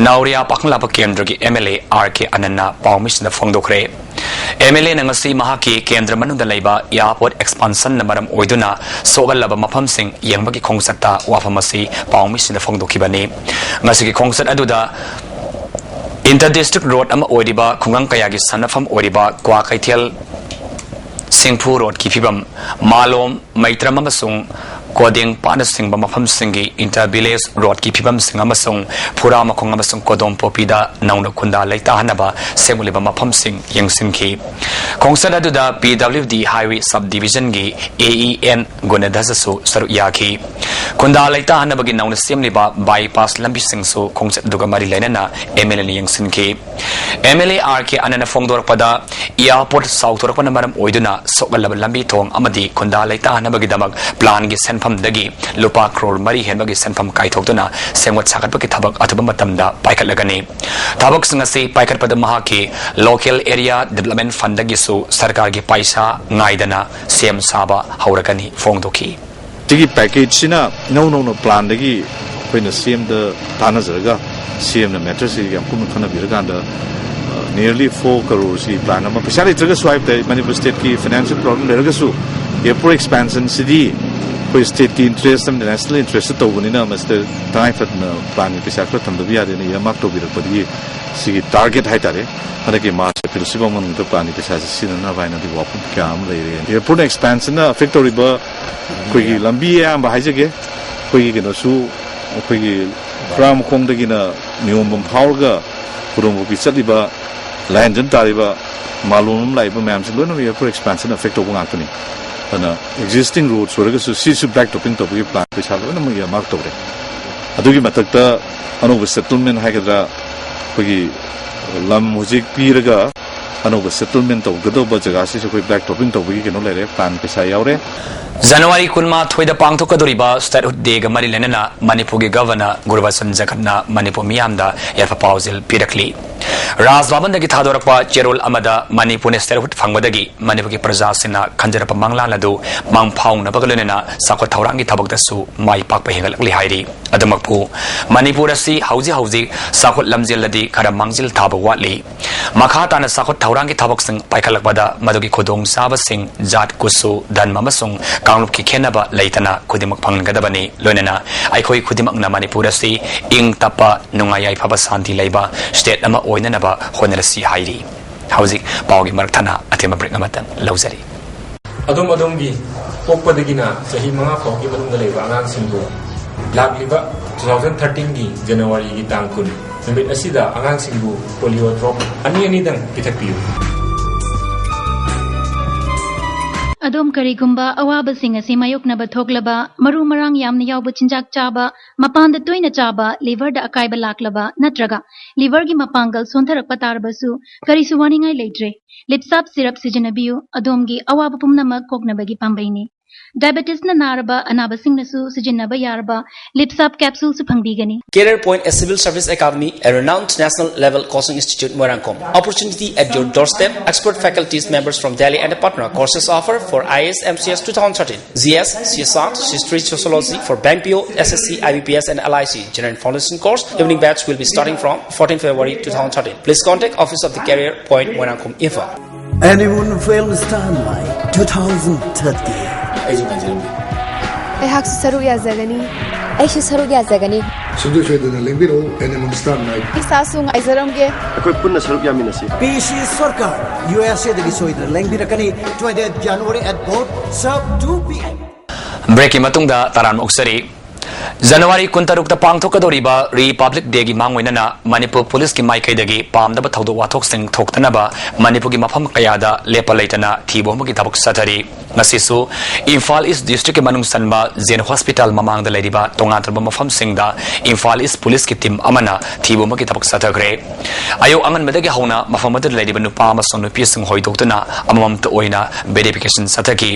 ꯅꯥꯎꯔꯤꯌꯥ ꯄꯥꯈꯪꯂꯥꯄ ꯀꯦꯟꯗ꯭ꯔꯒꯤ M L A R K ꯑꯅꯟꯅ ꯄꯥꯎꯃꯤꯁꯤꯡꯗ ꯐꯣꯡꯗꯣꯛꯈ꯭ꯔꯦ꯫ ꯑꯦꯝ ꯑꯦꯜ ꯑꯦꯅ ꯉꯁꯤ ꯃꯍꯥꯛꯀꯤ ꯀꯦꯟꯗ꯭ꯔ ꯃꯅꯨꯡꯗ ꯂꯩꯕ airport expansionꯅ ꯃꯔꯝ ꯑꯣꯏꯗꯨꯅ ꯁꯣꯛꯍꯜꯂꯕ ꯃꯐꯝꯁꯤꯡ ꯌꯦꯡꯕꯒꯤ ꯈꯣꯡꯆꯠꯇ ꯋꯥꯐꯝ ꯑꯁꯤ ꯄꯥꯎꯃꯤꯁꯤꯡꯗ ꯐꯣꯡꯗꯣꯛꯈꯤꯕꯅꯤ꯫ ꯃꯁꯤꯒꯤ ꯈꯣꯡꯆꯠ ꯑꯗꯨꯗ inter district road ꯑꯃ ꯑꯣꯏꯔꯤꯕ ꯈꯨꯡꯒꯪ ꯀꯌꯥꯒꯤ ꯁꯥꯟꯅꯐꯝ ꯑꯣꯏꯔꯤꯕ ꯀ꯭ꯋꯥꯀꯩꯊꯦꯜ ꯁꯤꯡꯐꯨ roadꯀꯤ ꯐꯤꯕꯝ, ꯃꯥꯂꯣꯝ, ꯃꯩꯇ꯭ꯔꯝ ꯑꯃꯁꯨꯡ ꯀꯣꯗꯦꯡ ꯄꯥꯠꯅꯆꯤꯡꯕ ꯃꯐꯝꯁꯤꯡꯒꯤ inter village roadꯀꯤ ꯐꯤꯕꯝꯁꯤꯡ ꯑꯃꯁꯨꯡ ꯐꯨꯔꯥꯃꯈꯣꯡ ꯑꯃꯁꯨꯡ ꯀꯣꯗꯣꯝꯄꯣꯄꯤꯗ ꯅꯧꯅ ꯈꯨꯟꯗꯥ ꯂꯩꯇꯥꯍꯟꯅꯕ ꯁꯦꯝꯒꯠꯂꯤꯕ ꯃꯐꯝꯁꯤꯡ ꯌꯦꯡꯁꯤꯟꯈꯤ꯫ ꯈꯣꯡꯆꯠ ꯑꯗꯨꯗ ꯄꯤ ꯗꯕ꯭ꯂꯤꯎ ꯗꯤ highway sub divisionꯒꯤ ꯑꯦ ꯏ ꯑꯦꯟ ꯒꯨꯅꯗꯁꯁꯨ ꯁꯔꯨꯛ ꯌꯥꯈꯤ꯫ ꯈꯨꯟꯗꯥ ꯂꯩꯇꯥꯍꯟꯅꯕꯒꯤ ꯅꯧꯅ ꯁꯦꯝꯂꯤꯕ bypass ꯂꯝꯕꯤꯁꯤꯡꯁꯨ ꯈꯣꯡꯆꯠ ꯑꯗꯨꯒ ꯃꯔꯤ ꯂꯩꯅꯅ ꯑꯦꯝ ꯑꯦꯜ ꯑꯦꯅ ꯌꯦꯡꯁꯤꯟꯈꯤ꯫ M L A R K ꯑꯅꯟꯅ ꯐꯣꯡꯗꯣꯔꯛꯄꯗ, airport ꯆꯥꯎꯊꯣꯔꯛꯄꯅ ꯃꯔꯝ ꯑꯣꯏꯗꯨꯅ ꯁꯣꯛꯍꯜꯂꯕ ꯂꯝꯕꯤ ꯊꯣꯡ ꯑꯃꯗꯤ ꯈꯨꯟꯗꯥ ꯂꯩꯇꯥꯍꯟꯅꯕꯒꯤꯗꯃꯛ planꯒꯤ ꯁꯦꯟꯐꯝ ꯃꯐꯝꯗꯒꯤ ꯂꯨꯄꯥ ꯀ꯭ꯔꯣꯔ ꯃꯔꯤ ꯍꯦꯟꯕꯒꯤ ꯁꯦꯟꯐꯝ ꯀꯥꯏꯊꯣꯛꯇꯨꯅ ꯁꯦꯝꯒꯠ ꯁꯥꯒꯠꯄꯒꯤ ꯊꯕꯛ ꯑꯊꯨꯕ ꯃꯇꯝꯗ ꯄꯥꯏꯈꯠꯂꯒꯅꯤ꯫ ꯊꯕꯛꯁꯤꯡ ꯑꯁꯤ ꯄꯥꯏꯈꯠꯄꯗ ꯃꯍꯥꯛꯀꯤ Local Area Development Fundꯗꯒꯤꯁꯨ ꯁꯔꯀꯥꯔꯒꯤ ꯄꯩꯁꯥ ꯉꯥꯏꯗꯅ ꯁꯦꯝ ꯁꯥꯕ ꯍꯧꯔꯒꯅꯤ ꯐꯣꯡꯗꯣꯛꯈꯤ꯫ ꯁꯤꯒꯤ package ꯁꯤꯅ ꯏꯅꯧ ꯅꯧꯅ plan ꯗꯒꯤ ꯑꯩꯈꯣꯏꯅ ꯁꯦꯝꯗ ꯇꯥꯟꯅꯖꯔꯒ ꯁꯦꯝꯅ matter ꯁꯤ ꯌꯥꯝ ꯀꯨꯞꯅ ꯈꯟꯅꯕꯤꯔꯀꯥꯟꯗ, ꯑ, nearly four crore ꯁꯤ plan ꯑꯃ, ꯄꯩꯁꯥ ꯂꯩꯇ꯭ꯔꯒꯁꯨ ꯍꯥꯏꯕ ꯇꯥꯏ, ꯃꯅꯤꯄꯨꯔ state ꯀꯤ financial problem ꯂꯩꯔꯒꯁꯨ airport expansion ꯁꯤꯗꯤ ꯑꯩꯈꯣꯏ state ꯀꯤ interest ꯑꯃꯗꯤ national interest ꯇꯧꯕꯅꯤꯅ ꯃꯁꯤꯗ ꯇꯉꯥꯏ ꯐꯗꯅ plan ꯒꯤ ꯄꯩꯁꯥ ꯈꯔ ꯊꯝꯗꯕ ꯌꯥꯗꯦꯅ earmark ꯇꯧꯕꯤꯔꯛꯄꯗꯒꯤ ꯁꯤꯒꯤ target ꯍꯥꯏꯇꯥꯔꯦ, ꯍꯟꯗꯛꯀꯤ March April ꯁꯤꯐꯥꯎ ꯃꯅꯨꯡꯗ plan ꯒꯤ ꯄꯩꯁꯥꯁꯤ ꯁꯤꯖꯤꯟꯅꯅꯕ ꯍꯥꯏꯅꯗꯤ ꯋꯥꯐꯝ ꯀꯌꯥ ꯑꯃ ꯂꯩꯔꯦ꯫ Airport expansion ꯅ affect ꯇꯧꯔꯤꯕ ꯑꯩꯈꯣꯏꯒꯤ ꯂꯝꯕꯤ ꯑꯌꯥꯝꯕ ꯍꯥꯏꯖꯒꯦ, ꯑꯩꯈꯣꯏꯒꯤ ꯀꯩꯅꯣꯁꯨ, ꯑꯩꯈꯣꯏꯒꯤ ꯈꯨꯔꯥꯡꯃꯈꯣꯡꯗꯒꯤꯅ ꯅꯤꯌꯣꯝꯕꯝ ꯐꯥꯎꯔꯒ ꯈꯨꯗꯣꯡꯄꯣꯛꯄꯤ ꯆꯠꯂꯤꯕ, ꯂꯥꯏꯍꯟꯖꯟ ꯇꯥꯔꯤꯕ, ꯃꯥꯂꯣꯝ ꯑꯃ ꯂꯥꯛꯏꯕ ꯃꯌꯥꯝꯁꯤ ꯂꯣꯏꯅꯃꯛ airport expansion affect ꯇꯧꯕ ꯉꯥꯛꯇꯅꯤ꯫ ꯑꯗꯨꯅ existing roads ꯑꯣꯏꯔꯒꯁꯨ ꯁꯤꯁꯨ black topping ꯇꯧꯕꯒꯤ plan ꯄꯩꯁꯥ ꯂꯣꯏꯅꯃꯛ earmark ꯇꯧꯔꯦ꯫ ꯑꯗꯨꯒꯤ ꯃꯊꯛꯇ ꯑꯅꯧꯕ settlement ꯍꯥꯏꯒꯗ꯭ꯔꯥ, ꯑꯩꯈꯣꯏꯒꯤ ꯂꯝ ꯍꯧꯖꯤꯛ ꯄꯤꯔꯒ ꯑꯅꯧꯕ settlement ꯇꯧꯒꯗꯧꯕ ꯖꯒꯥꯁꯤꯁꯨ ꯑꯩꯈꯣꯏ black topping ꯇꯧꯕꯒꯤ ꯀꯩꯅꯣ ꯂꯩꯔꯦ, plan ꯄꯩꯁꯥ ꯌꯥꯎꯔꯦ꯫ ꯖꯅꯋꯥꯔꯤ ꯀꯨꯟꯃꯥꯊꯣꯏꯗ ꯄꯥꯡꯊꯣꯛꯀꯗꯧꯔꯤꯕ Statehood Day ꯒ ꯃꯔꯤ ꯂꯩꯅꯅ ꯃꯅꯤꯄꯨꯔꯒꯤ Governor ꯒꯨꯔꯕꯆꯟ ꯖꯒꯠꯅ ꯃꯅꯤꯄꯨꯔ ꯃꯤꯌꯥꯝꯗ ꯌꯥꯏꯐ ꯄꯥꯎꯖꯦꯜ ꯄꯤꯔꯛꯂꯤ꯫ ꯔꯥꯖ ꯚꯕꯟꯗꯒꯤ ꯊꯥꯗꯣꯔꯛꯄ ꯆꯦꯔꯣꯜ ꯑꯃꯗ ꯃꯅꯤꯄꯨꯔꯅ statehood ꯐꯪꯕꯗꯒꯤ ꯃꯅꯤꯄꯨꯔꯒꯤ ꯄ꯭ꯔꯖꯥꯁꯤꯡꯅ ꯈꯟꯖꯔꯛꯄ ꯃꯪꯂꯥꯟ ꯑꯗꯨ ꯃꯪ ꯐꯥꯎꯅꯕꯒ ꯂꯣꯏꯅꯅ ꯆꯥꯎꯈꯠ ꯊꯧꯔꯥꯡꯒꯤ ꯊꯕꯛꯇꯁꯨ ꯃꯥꯏ ꯄꯥꯛꯄ ꯍꯦꯟꯒꯠꯂꯛꯂꯤ ꯍꯥꯏꯔꯤ꯫ ꯑꯗꯨꯃꯛꯄꯨ ꯃꯅꯤꯄꯨꯔ ꯑꯁꯤ ꯍꯧꯖꯤꯛ ꯍꯧꯖꯤꯛ ꯆꯥꯎꯈꯠ ꯂꯝꯖꯦꯜꯗꯗꯤ ꯈꯔ ꯃꯥꯡꯖꯤꯜ ꯊꯥꯕ ꯋꯥꯠꯂꯤ꯫ ꯃꯈꯥ ꯇꯥꯅ ꯆꯥꯎꯈꯠ ꯊꯧꯔꯥꯡꯒꯤ ꯊꯕꯛꯁꯤꯡ ꯄꯥꯏꯈꯠꯂꯛꯄꯗ ꯃꯗꯨꯒꯤ ꯈꯨꯗꯣꯡꯆꯥꯕꯁꯤꯡ ꯖꯥꯠ, ꯀꯨꯆꯨ, ꯙꯔꯃ ꯑꯃꯁꯨꯡ ꯀꯥꯡꯂꯨꯞꯀꯤ ꯈꯦꯟꯅꯕ ꯂꯩꯇꯅ ꯈꯨꯗꯤꯡꯃꯛ ꯐꯪꯍꯟꯒꯗꯕꯅꯤ꯫ ꯂꯣꯏꯅꯅ ꯑꯩꯈꯣꯏ ꯈꯨꯗꯤꯡꯃꯛꯅ ꯃꯅꯤꯄꯨꯔ ꯑꯁꯤ ꯏꯪ ꯇꯞꯄ, ꯅꯨꯡꯉꯥꯏ ꯌꯥꯏꯐꯕ, ꯁꯥꯟꯇꯤ ꯂꯩꯕ state ꯑꯃ ꯑꯣꯏꯅꯅꯕ ꯍꯣꯠꯅꯔꯁꯤ ꯍꯥꯏꯔꯤ꯫ ꯍꯧꯖꯤꯛ ꯄꯥꯎꯒꯤ ꯃꯔꯛ ꯊꯠꯅ ꯑꯇꯦꯟꯕ break ꯑꯃꯇꯪ ꯂꯧꯖꯔꯤ꯫ ꯑꯗꯣꯝ ꯑꯗꯣꯝꯒꯤ ꯄꯣꯛꯄꯗꯒꯤꯅ ꯆꯍꯤ ꯃꯉꯥ ꯐꯥꯎꯒꯤ ꯃꯅꯨꯡꯗ ꯂꯩꯕ ꯑꯉꯥꯡꯁꯤꯡꯕꯨ ꯂꯥꯛꯂꯤꯕ two thousand thirteen ꯒꯤ ꯖꯅꯋꯥꯔꯤꯒꯤ ꯇꯥꯡ ꯀꯨꯟ ꯅꯨꯃꯤꯠ ꯑꯁꯤꯗ ꯑꯉꯥꯡꯁꯤꯡꯕꯨ polio drop ꯑꯅꯤ ꯑꯅꯤꯗꯪ ꯄꯤꯊꯛꯄꯤꯌꯨ꯫ ꯑꯗꯣꯝ ꯀꯔꯤꯒꯨꯝꯕ ꯑꯋꯥꯕꯁꯤꯡ ꯑꯁꯤ ꯃꯥꯌꯣꯛꯅꯕ ꯊꯣꯛꯂꯕ, ꯃꯔꯨ ꯃꯔꯥꯡ ꯌꯥꯝꯅ ꯌꯥꯎꯕ ꯆꯤꯟꯖꯥꯛ ꯆꯥꯕ, ꯃꯄꯥꯟꯗ ꯇꯣꯏꯅ ꯆꯥꯕ, liver ꯗ ꯑꯀꯥꯏꯕ ꯂꯥꯛꯂꯕ ꯅꯠꯇ꯭ꯔꯒ liver ꯒꯤ ꯃꯄꯥꯡꯒꯜ ꯁꯣꯟꯊꯔꯛꯄ ꯇꯥꯔꯕꯁꯨ ꯀꯔꯤꯁꯨ ꯋꯥꯅꯤꯡꯉꯥꯏ ꯂꯩꯇ꯭ꯔꯦ꯫ Lipsap syrup ꯁꯤꯖꯤꯟꯅꯕꯤꯌꯨ, ꯑꯗꯣꯝꯒꯤ ꯑꯋꯥꯕ ꯄꯨꯝꯅꯃꯛ ꯀꯣꯛꯅꯕꯒꯤ ꯄꯥꯝꯕꯩꯅꯤ꯫ ꯗꯥꯏꯕꯦꯇꯤꯁꯅ ꯅꯥꯔꯕ ꯑꯅꯥꯕꯁꯤꯡꯅꯁꯨ ꯁꯤꯖꯤꯟꯅꯕ ꯌꯥꯔꯕ ꯂꯤꯞꯁꯥꯞ ꯀꯦꯞꯁꯨꯜꯁꯨ ꯐꯪꯕꯤꯒꯅꯤ꯫ Career Point, a civil service academy, a renowned national level coaching institute, Moirangkom. Opportunity at your doorstep. Expert faculties members from Delhi and Patna. Courses offer for I A S, M C S two thousand thirteen, G S, C S A T, History, Sociology for Bank P O, S S C, I B P S and L I C. General Foundation course. Evening batch will be starting from fourteenth February two thousand thirteen. Please contact Office of the Career Point, Moirangkom, Imphal. Anyone film star night two thousand thirteen. ꯑꯩꯁꯨ ꯉꯥꯏꯖꯔꯝꯒꯦ꯫ ꯑꯩꯍꯥꯛꯁꯨ ꯁꯔꯨꯛ ꯌꯥꯖꯒꯅꯤ꯫ ꯑꯩꯁꯨ ꯁꯔꯨꯛ ꯌꯥꯖꯒꯅꯤ꯫ ꯁꯨꯡꯁꯣꯏ ꯁꯣꯏꯗꯅ ꯂꯦꯡꯕꯤꯔꯛꯎ Animal Star Night. ꯏꯁꯥꯁꯨ ꯉꯥꯏꯖꯔꯝꯒꯦ꯫ ꯑꯩꯈꯣꯏ ꯄꯨꯟꯅ ꯁꯔꯨꯛ ꯌꯥꯃꯤꯟꯅꯁꯤ꯫ ꯄꯤ ꯁꯤ ꯁꯔꯀꯥꯔ, ꯌꯨ ꯑꯦꯁ ꯑꯦꯗꯒꯤ ꯁꯣꯏꯗꯅ ꯂꯦꯡꯕꯤꯔꯛꯀꯅꯤ, twenty January at both sharp two P M. ꯕ꯭ꯔꯦꯛꯀꯤ ꯃꯇꯨꯡꯗ ꯇꯔꯥꯝꯅ ꯑꯣꯛꯆꯔꯤ꯫ ꯖꯅꯋꯥꯔꯤ ꯀꯨꯟꯇꯔꯨꯛꯇ ꯄꯥꯡꯊꯣꯛꯀꯗꯧꯔꯤꯕ ꯔꯤꯄꯕ꯭ꯂꯤꯛ ꯗꯦꯒꯤ ꯃꯥꯡꯑꯣꯏꯅꯅ ꯃꯅꯤꯄꯨꯔ ꯄꯨꯂꯤꯁꯀꯤ ꯃꯥꯏꯀꯩꯗꯒꯤ ꯄꯥꯝꯗꯕ ꯊꯧꯗꯣꯛ ꯋꯥꯊꯣꯛꯁꯤꯡ ꯊꯣꯛꯇꯅꯕ ꯃꯅꯤꯄꯨꯔꯒꯤ ꯃꯐꯝ ꯀꯌꯥꯗ ꯂꯦꯞꯄ ꯂꯩꯇꯅ ꯊꯤꯕ ꯍꯨꯝꯕꯒꯤ ꯊꯕꯛ ꯆꯠꯊꯔꯤ꯫ ꯉꯁꯤꯁꯨ ꯏꯝꯐꯥꯜ ꯏꯁ ꯗꯤꯁꯇ꯭ꯔꯤꯛꯀꯤ ꯃꯅꯨꯡ ꯆꯟꯕ ꯖꯦꯟ ꯍꯣꯁꯄꯤꯇꯥꯜ ꯃꯃꯥꯡꯗ ꯂꯩꯔꯤꯕ ꯇꯣꯉꯥꯟ ꯇꯣꯉꯥꯟꯕ ꯃꯐꯝꯁꯤꯡꯗ ꯏꯝꯐꯥꯜ ꯏꯁ ꯄꯨꯂꯤꯁꯀꯤ ꯇꯤꯝ ꯑꯃꯅ ꯊꯤꯕ ꯍꯨꯝꯕꯒꯤ ꯊꯕꯛ ꯆꯠꯊꯈ꯭ꯔꯦ꯫ ꯑꯌꯨꯛ ꯑꯉꯟꯕꯗꯒꯤ ꯍꯧꯅ ꯃꯐꯝ ꯑꯗꯨꯗ ꯂꯩꯔꯤꯕ ꯅꯨꯄꯥ ꯑꯃꯁꯨꯡ ꯅꯨꯄꯤꯁꯤꯡ ꯍꯣꯏꯗꯣꯛꯇꯨꯅ ꯑꯃꯃꯝꯇ ꯑꯣꯏꯅ ꯚꯦꯔꯤꯐꯤꯀꯦꯁꯟ ꯆꯠꯊꯈꯤ꯫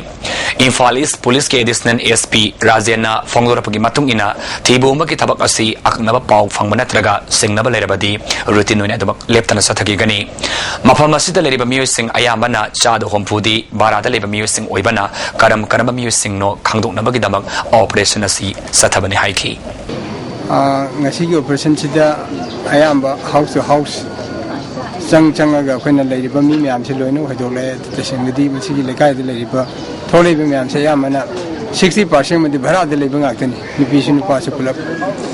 ꯏꯝꯐꯥꯜ ꯏꯁ ꯄꯨꯂꯤꯁꯀꯤ ꯑꯦꯗꯤꯁꯅꯦꯜ ꯑꯦꯁ ꯄꯤ ꯔꯥꯖꯦꯟꯅ ꯐꯣꯡꯗꯣꯔꯛꯄꯒꯤ ꯃꯇꯨꯡ ꯏꯟꯅ, ꯊꯤꯕ ꯍꯨꯝꯕꯒꯤ ꯊꯕꯛ ꯑꯁꯤ ꯑꯀꯛꯅꯕ ꯄꯥꯎ ꯐꯪꯕ ꯅꯠꯇ꯭ꯔꯒ ꯆꯤꯡꯅꯕ ꯂꯩꯔꯕꯗꯤ ꯔꯨꯇꯤꯟ ꯑꯣꯏꯅ ꯑꯗꯨꯃꯛ ꯂꯦꯞꯇꯅ ꯆꯠꯊꯈꯤꯒꯅꯤ꯫ ꯃꯐꯝ ꯑꯁꯤꯗ ꯂꯩꯔꯤꯕ ꯃꯤꯑꯣꯏꯁꯤꯡ ꯑꯌꯥꯝꯕꯅ ꯆꯥꯗ ꯍꯨꯝꯐꯨꯗꯤ ꯚꯥꯔꯥꯗ ꯂꯩꯕ ꯃꯤꯑꯣꯏꯁꯤꯡ ꯑꯣꯏꯕꯅ, ꯀꯔꯝ ꯀꯔꯝꯕ ꯃꯤꯑꯣꯏꯁꯤꯡꯅꯣ ꯈꯪꯗꯣꯛꯅꯕꯒꯤꯗꯃꯛ ꯑꯣꯄꯔꯦꯁꯟ ꯑꯁꯤ ꯆꯠꯊꯕꯅꯤ ꯍꯥꯏꯈꯤ꯫ ꯑ, ꯉꯁꯤꯒꯤ ꯑꯣꯄꯔꯦꯁꯟꯁꯤꯗ ꯑꯌꯥꯝꯕ house to house ꯆꯪ ꯆꯪꯉꯒ ꯑꯩꯈꯣꯏꯅ ꯂꯩꯔꯤꯕ ꯃꯤ ꯃꯌꯥꯝꯁꯦ ꯂꯣꯏꯅ ꯍꯣꯏꯗꯣꯛꯂꯛꯑꯦ꯫ ꯇꯁꯦꯡꯕꯗꯤ ꯃꯁꯤꯒꯤ ꯂꯩꯀꯥꯏꯗ ꯂꯩꯔꯤꯕ, ꯊꯣꯛꯂꯛꯏꯕ ꯃꯌꯥꯝꯁꯦ ꯑꯌꯥꯝꯕꯅ sixty percent ꯑꯃꯗꯤ ꯚꯔꯥꯗ ꯂꯩꯕ ꯉꯥꯛꯇꯅꯤ, ꯅꯨꯄꯤꯁꯨ ꯅꯨꯄꯥꯁꯨ ꯄꯨꯂꯞ꯫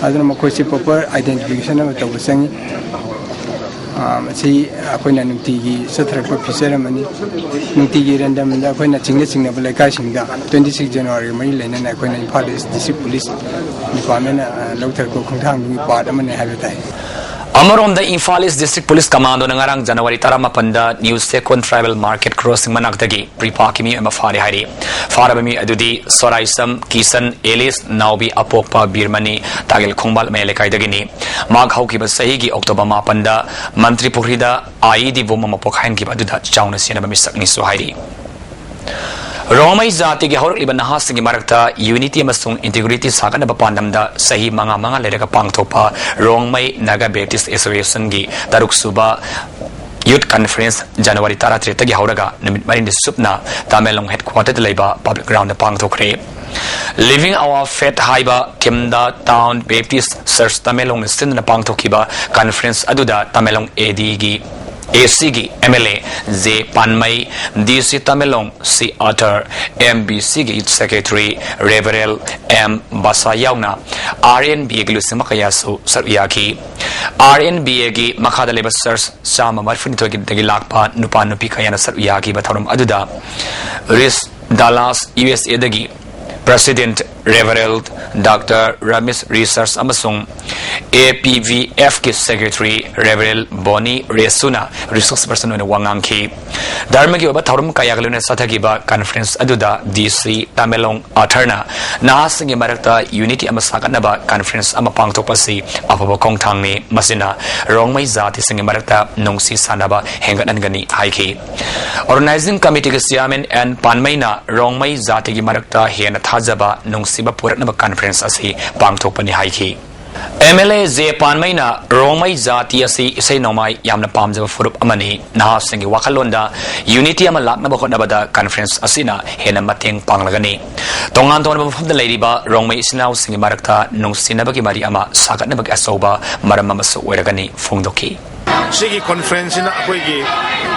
ꯑꯗꯨꯅ ꯃꯈꯣꯏꯁꯤ proper identification ꯑꯃ ꯇꯧꯕ ꯆꯪꯉꯤ꯫ ꯑ, ꯃꯁꯤ ꯑꯩꯈꯣꯏꯅ ꯅꯨꯡꯇꯤꯒꯤ ꯆꯠꯊꯔꯛꯄ feature ꯑꯃꯅꯤ꯫ ꯅꯨꯡꯇꯤꯒꯤ ꯔꯦꯟꯗꯝꯗ ꯑꯩꯈꯣꯏꯅ ꯆꯤꯡꯅ ꯆꯤꯡꯅꯕ ꯂꯩꯀꯥꯏꯁꯤꯡꯗ twenty six January ꯃꯔꯤ ꯂꯩꯅꯅ ꯑꯩꯈꯣꯏꯅ ꯏꯝꯐꯥꯜ ꯏꯁ ꯗꯤꯁꯇ꯭ꯔꯤꯛ ꯄꯨꯂꯤꯁ ꯗꯤꯄꯥꯔꯠꯃꯦꯟꯅ, ꯑ, ꯂꯧꯊꯔꯛꯄ ꯈꯣꯡꯊꯥꯡꯗꯨꯒꯤ ꯄꯥꯔꯠ ꯑꯃꯅꯤ ꯍꯥꯏꯕ ꯇꯥꯏ꯫ ꯑꯃꯔꯣꯝꯗ ꯏꯝꯐꯥꯜ ꯏꯁ ꯗꯤꯁꯇ꯭ꯔꯤꯛ ꯄꯨꯂꯤꯁ ꯀꯃꯥꯟꯗꯣꯅ ꯉꯔꯥꯡ ꯖꯅꯋꯥꯔꯤ ꯇꯔꯥꯃꯥꯄꯟꯗ new Checkon tribal market crossing ꯃꯅꯥꯛꯇꯒꯤ ꯄ꯭ꯔꯤꯄꯥꯛꯀꯤ ꯃꯤꯑꯣꯏ ꯑꯃ ꯐꯥꯔꯦ ꯍꯥꯏꯔꯤ꯫ ꯐꯥꯔꯕ ꯃꯤꯑꯣꯏ ꯑꯗꯨꯗꯤ ꯁꯣꯔꯥꯏꯁꯝ, ꯀꯤꯁꯟ, ꯑꯦꯂꯤꯁ, ꯅꯥꯎꯕꯤ, ꯑꯄꯣꯛꯄ, ꯕꯤꯔꯃꯅꯤ, ꯇꯥꯒꯦꯜ ꯈꯣꯡꯕꯥꯜ ꯃꯌꯥꯏ ꯂꯩꯀꯥꯏꯗꯒꯤꯅꯤ꯫ ꯃꯍꯥꯛ ꯍꯧꯈꯤꯕ ꯆꯍꯤꯒꯤ ꯑꯣꯛꯇꯣꯕꯔ ꯃꯥꯄꯟꯗ ꯃꯟꯇ꯭ꯔꯤ ꯄꯨꯈ꯭ꯔꯤꯗ IED bomb ꯑꯃ ꯄꯣꯈꯥꯏꯍꯟꯈꯤꯕ ꯑꯗꯨꯗ ꯆꯥꯎꯅ ꯁꯤꯅꯕ ꯃꯤꯁꯛꯅꯤꯁꯨ ꯍꯥꯏꯔꯤ꯫ ꯔꯣꯡꯃꯩ ꯖꯥꯇꯤꯒꯤ ꯍꯧꯔꯛꯂꯤꯕ ꯅꯍꯥꯁꯤꯡꯒꯤ ꯃꯔꯛꯇ unity ꯑꯃꯁꯨꯡ integrity ꯁꯥꯒꯠꯅꯕ ꯄꯥꯟꯗꯝꯗ ꯆꯍꯤ ꯃꯉꯥ ꯃꯉꯥ ꯂꯩꯔꯒ ꯄꯥꯡꯊꯣꯛꯄ ꯔꯣꯡꯃꯩ Naga Baptist Association ꯒꯤ ꯇꯔꯨꯛ ꯁꯨꯕ Youth Conference January ꯇꯔꯥꯇꯔꯦꯠꯇꯒꯤ ꯍꯧꯔꯒ ꯅꯨꯃꯤꯠ ꯃꯔꯤꯅꯤ ꯆꯨꯞꯅ ꯇꯃꯦꯡꯂꯣꯡ headquarter ꯗ ꯂꯩꯕ public ground the ꯄꯥꯡꯊꯣꯛꯈ꯭ꯔꯦ꯫ Living Our Faith ꯍꯥꯏꯕ theme ꯗ Town Baptist Church ꯇꯃꯦꯡꯂꯣꯡꯅ ꯁꯤꯟꯗꯨꯅ ꯄꯥꯡꯊꯣꯛꯈꯤꯕ conference ꯑꯗꯨꯗ ꯇꯃꯦꯡꯂꯣꯡ A D ꯒꯤ A C ꯒꯤ M L A J ꯄꯥꯟꯃꯩ, D C Tamenglong C Arthur, M B C ꯒꯤ Youth Secretary Reverend M ꯕꯁꯥ ꯌꯥꯎꯅ R N B A ꯒꯤ ꯂꯨꯆꯤꯡꯕ ꯀꯌꯥꯁꯨ ꯁꯔꯨꯛ ꯌꯥꯈꯤ꯫ R N B A ꯒꯤ ꯃꯈꯥꯗ ꯂꯩꯕ church ꯆꯥꯝꯃ ꯃꯔꯤꯐꯨꯅꯤꯊꯣꯏꯗꯒꯤ ꯂꯥꯛꯄ ꯅꯨꯄꯥ ꯅꯨꯄꯤ ꯀꯌꯥꯅ ꯁꯔꯨꯛ ꯌꯥꯈꯤꯕ ꯊꯧꯔꯝ ꯑꯗꯨꯗ ꯔꯤꯁ ꯗꯥꯂꯥꯁ, U S A ꯗꯒꯤ President Reverend Doctor Ramesh Research ꯑꯃꯁꯨꯡ A P V F ꯀꯤ Secretary Reverend Bonnie ꯔꯦꯁꯨꯅ resource person ꯑꯣꯏꯅ ꯋꯥ ꯉꯥꯡꯈꯤ꯫ ꯙꯔꯃꯒꯤ ꯑꯣꯏꯕ ꯊꯧꯔꯝ ꯀꯌꯥꯒ ꯂꯣꯏꯅꯅ ꯆꯠꯊꯈꯤꯕ conference ꯑꯗꯨꯗ D C ꯇꯃꯦꯡꯂꯣꯡ Arthur ꯅ ꯅꯍꯥꯁꯤꯡꯒꯤ ꯃꯔꯛꯇ unity ꯑꯃ ꯁꯥꯒꯠꯅꯕ conference ꯑꯃ ꯄꯥꯡꯊꯣꯛꯄ ꯑꯁꯤ ꯑꯐꯕ ꯈꯣꯡꯊꯥꯡꯅꯤ꯫ ꯃꯁꯤꯅ ꯔꯣꯡꯃꯩ ꯖꯥꯇꯤꯁꯤꯡꯒꯤ ꯃꯔꯛꯇ ꯅꯨꯡꯁꯤ ꯁꯥꯟꯅꯕ ꯍꯦꯟꯒꯠꯍꯟꯒꯅꯤ ꯍꯥꯏꯈꯤ꯫ Organizing Committee ꯒꯤ Chairman N ꯄꯥꯟꯃꯩꯅ ꯔꯣꯡꯃꯩ ꯖꯥꯇꯤꯒꯤ ꯃꯔꯛꯇ ꯍꯦꯟꯅ ꯊꯥꯖꯕ, ꯅꯨꯡꯁꯤꯕ ꯄꯨꯔꯛꯅꯕ conference ꯑꯁꯤ ꯄꯥꯡꯊꯣꯛꯄꯅꯤ ꯍꯥꯏꯈꯤ꯫ M L A J ꯄꯥꯟꯃꯩꯅ Rongmei ꯖꯥꯇꯤ ꯑꯁꯤ ꯏꯁꯩ ꯅꯣꯡꯃꯥꯏ ꯌꯥꯝꯅ ꯄꯥꯝꯖꯕ ꯐꯨꯔꯨꯞ ꯑꯃꯅꯤ꯫ ꯅꯍꯥꯁꯤꯡꯒꯤ ꯋꯥꯈꯜꯂꯣꯟꯗ unity ꯑꯃ ꯂꯥꯛꯅꯕ ꯍꯣꯠꯅꯕꯗ conference ꯑꯁꯤꯅ ꯍꯦꯟꯅ ꯃꯇꯦꯡ ꯄꯥꯡꯂꯒꯅꯤ꯫ ꯇꯣꯉꯥꯟ ꯇꯣꯉꯥꯟꯕ ꯃꯐꯝꯗ ꯂꯩꯔꯤꯕ ꯔꯣꯡꯃꯩ ꯏꯆꯤꯟ ꯏꯅꯥꯎꯁꯤꯡꯒꯤ ꯃꯔꯛꯇ ꯅꯨꯡꯁꯤꯅꯕꯒꯤ ꯃꯔꯤ ꯑꯃ ꯁꯥꯒꯠꯅꯕꯒꯤ ꯑꯆꯧꯕ ꯃꯔꯝ ꯑꯃꯁꯨ ꯑꯣꯏꯔꯒꯅꯤ ꯐꯣꯡꯗꯣꯛꯈꯤ꯫ ꯁꯤꯒꯤ conference ꯁꯤꯅ ꯑꯩꯈꯣꯏꯒꯤ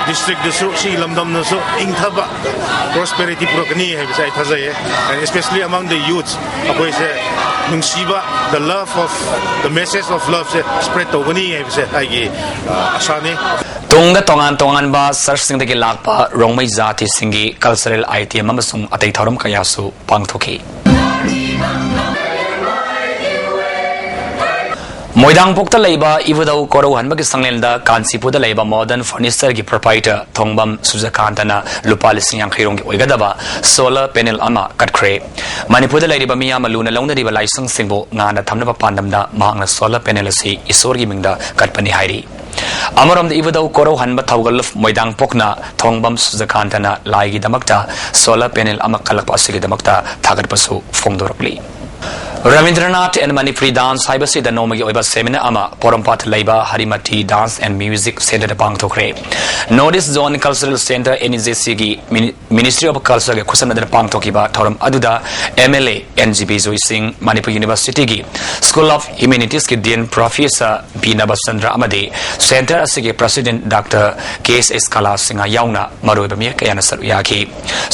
district ꯇꯁꯨ, ꯁꯤꯒꯤ ꯂꯝꯗꯝꯗꯁꯨ ꯏꯪꯊꯕ, prosperity ꯄꯨꯔꯛꯀꯅꯤ ꯍꯥꯏꯕꯁꯦ ꯑꯩ ꯊꯥꯖꯩꯌꯦ꯫ And especially among the youth, ꯑꯩꯈꯣꯏꯁꯦ ꯅꯨꯡꯁꯤꯕ, the love of, the message of love say spread ꯇꯧꯒꯅꯤ ꯍꯥꯏꯕꯁꯦ ꯑꯩꯒꯤ, ꯑ, ꯑꯁꯥꯅꯤ꯫ ꯇꯨꯡꯗ ꯇꯣꯉꯥꯟ ꯇꯣꯉꯥꯟꯕ church ꯁꯤꯡꯗꯒꯤ ꯂꯥꯛꯄ ꯔꯣꯡꯃꯩ ꯖꯥꯇꯤꯁꯤꯡꯒꯤ cultural item ꯑꯃꯁꯨꯡ ꯑꯇꯩ ꯊꯧꯔꯝ ꯀꯌꯥꯁꯨ ꯄꯥꯡꯊꯣꯛꯈꯤ꯫ ꯃꯣꯏꯗꯥꯡꯄꯣꯛꯇ ꯂꯩꯕ ꯏꯕꯨꯙꯧ ꯀꯣꯔꯧꯍꯟꯕꯒꯤ ꯁꯪꯂꯦꯟꯗ ꯀꯥꯟꯆꯤꯄꯨꯔꯗ ꯂꯩꯕ Modern Furniture ꯒꯤ proprietor ꯊꯣꯡꯕꯝ ꯁꯨꯖꯀꯥꯟꯇꯅ ꯂꯨꯄꯥ ꯂꯤꯁꯤꯡ ꯌꯥꯡꯈꯩ ꯔꯣꯝꯒꯤ ꯑꯣꯏꯒꯗꯕ solar panel ꯑꯃ ꯀꯠꯈ꯭ꯔꯦ꯫ ꯃꯅꯤꯄꯨꯔꯗ ꯂꯩꯔꯤꯕ ꯃꯤꯌꯥꯝꯅ ꯂꯨꯅ ꯂꯧꯅꯔꯤꯕ ꯂꯥꯏꯁꯪꯁꯤꯡꯕꯨ ꯉꯥꯟꯅ ꯊꯝꯅꯕ ꯄꯥꯟꯗꯝꯗ ꯃꯍꯥꯛꯅ solar panel ꯑꯁꯤ ꯏꯁꯣꯔꯒꯤ ꯃꯤꯡꯗ ꯀꯠꯄꯅꯤ ꯍꯥꯏꯔꯤ꯫ ꯑꯃꯔꯣꯝꯗ ꯏꯕꯨꯙꯧ ꯀꯣꯔꯧꯍꯟꯕ ꯊꯧꯒꯜ ꯃꯣꯏꯗꯥꯡꯄꯣꯛꯅ ꯊꯣꯡꯕꯝ ꯁꯨꯖꯀꯥꯟꯇꯅ ꯂꯥꯏꯒꯤꯗꯃꯛꯇ solar panel ꯑꯃ ꯀꯠꯂꯛꯄ ꯑꯁꯤꯒꯤꯗꯃꯛꯇ ꯊꯥꯒꯠꯄꯁꯨ ꯐꯣꯡꯗꯣꯔꯛꯂꯤ꯫ Rabindranath and Manipuri dance ꯍꯥꯏꯕꯁꯤꯗ ꯅꯣꯡꯃꯒꯤ ꯑꯣꯏꯕ seminar ꯑꯃ ꯄꯣꯔꯣꯝꯄꯥꯠꯇ ꯂꯩꯕ Harimati Dance and Music Centre the ꯄꯥꯡꯊꯣꯛꯈ꯭ꯔꯦ꯫ North East Zone Cultural Centre, NEJC ꯒꯤ Ministry of Culture ꯒ ꯈꯨꯠꯁꯝꯅꯗꯨꯅ ꯄꯥꯡꯊꯣꯛꯈꯤꯕ ꯊꯧꯔꯝ ꯑꯗꯨꯗ MLA NGP ꯖꯣꯏꯁꯤꯡ, Manipur University ꯒꯤ School of Humanities ꯀꯤ Dean Professor ꯕꯤ ꯅꯕꯆꯟꯗ꯭ꯔ ꯑꯃꯗꯤ Centre ꯑꯁꯤꯒꯤ President Doctor ꯀꯦ ꯑꯦꯁ ꯀꯂꯥ ꯁꯤꯡꯍ ꯌꯥꯎꯅ ꯃꯔꯨꯑꯣꯏꯕ ꯃꯤꯑꯣꯏ ꯀꯌꯥꯅ ꯁꯔꯨꯛ ꯌꯥꯈꯤ꯫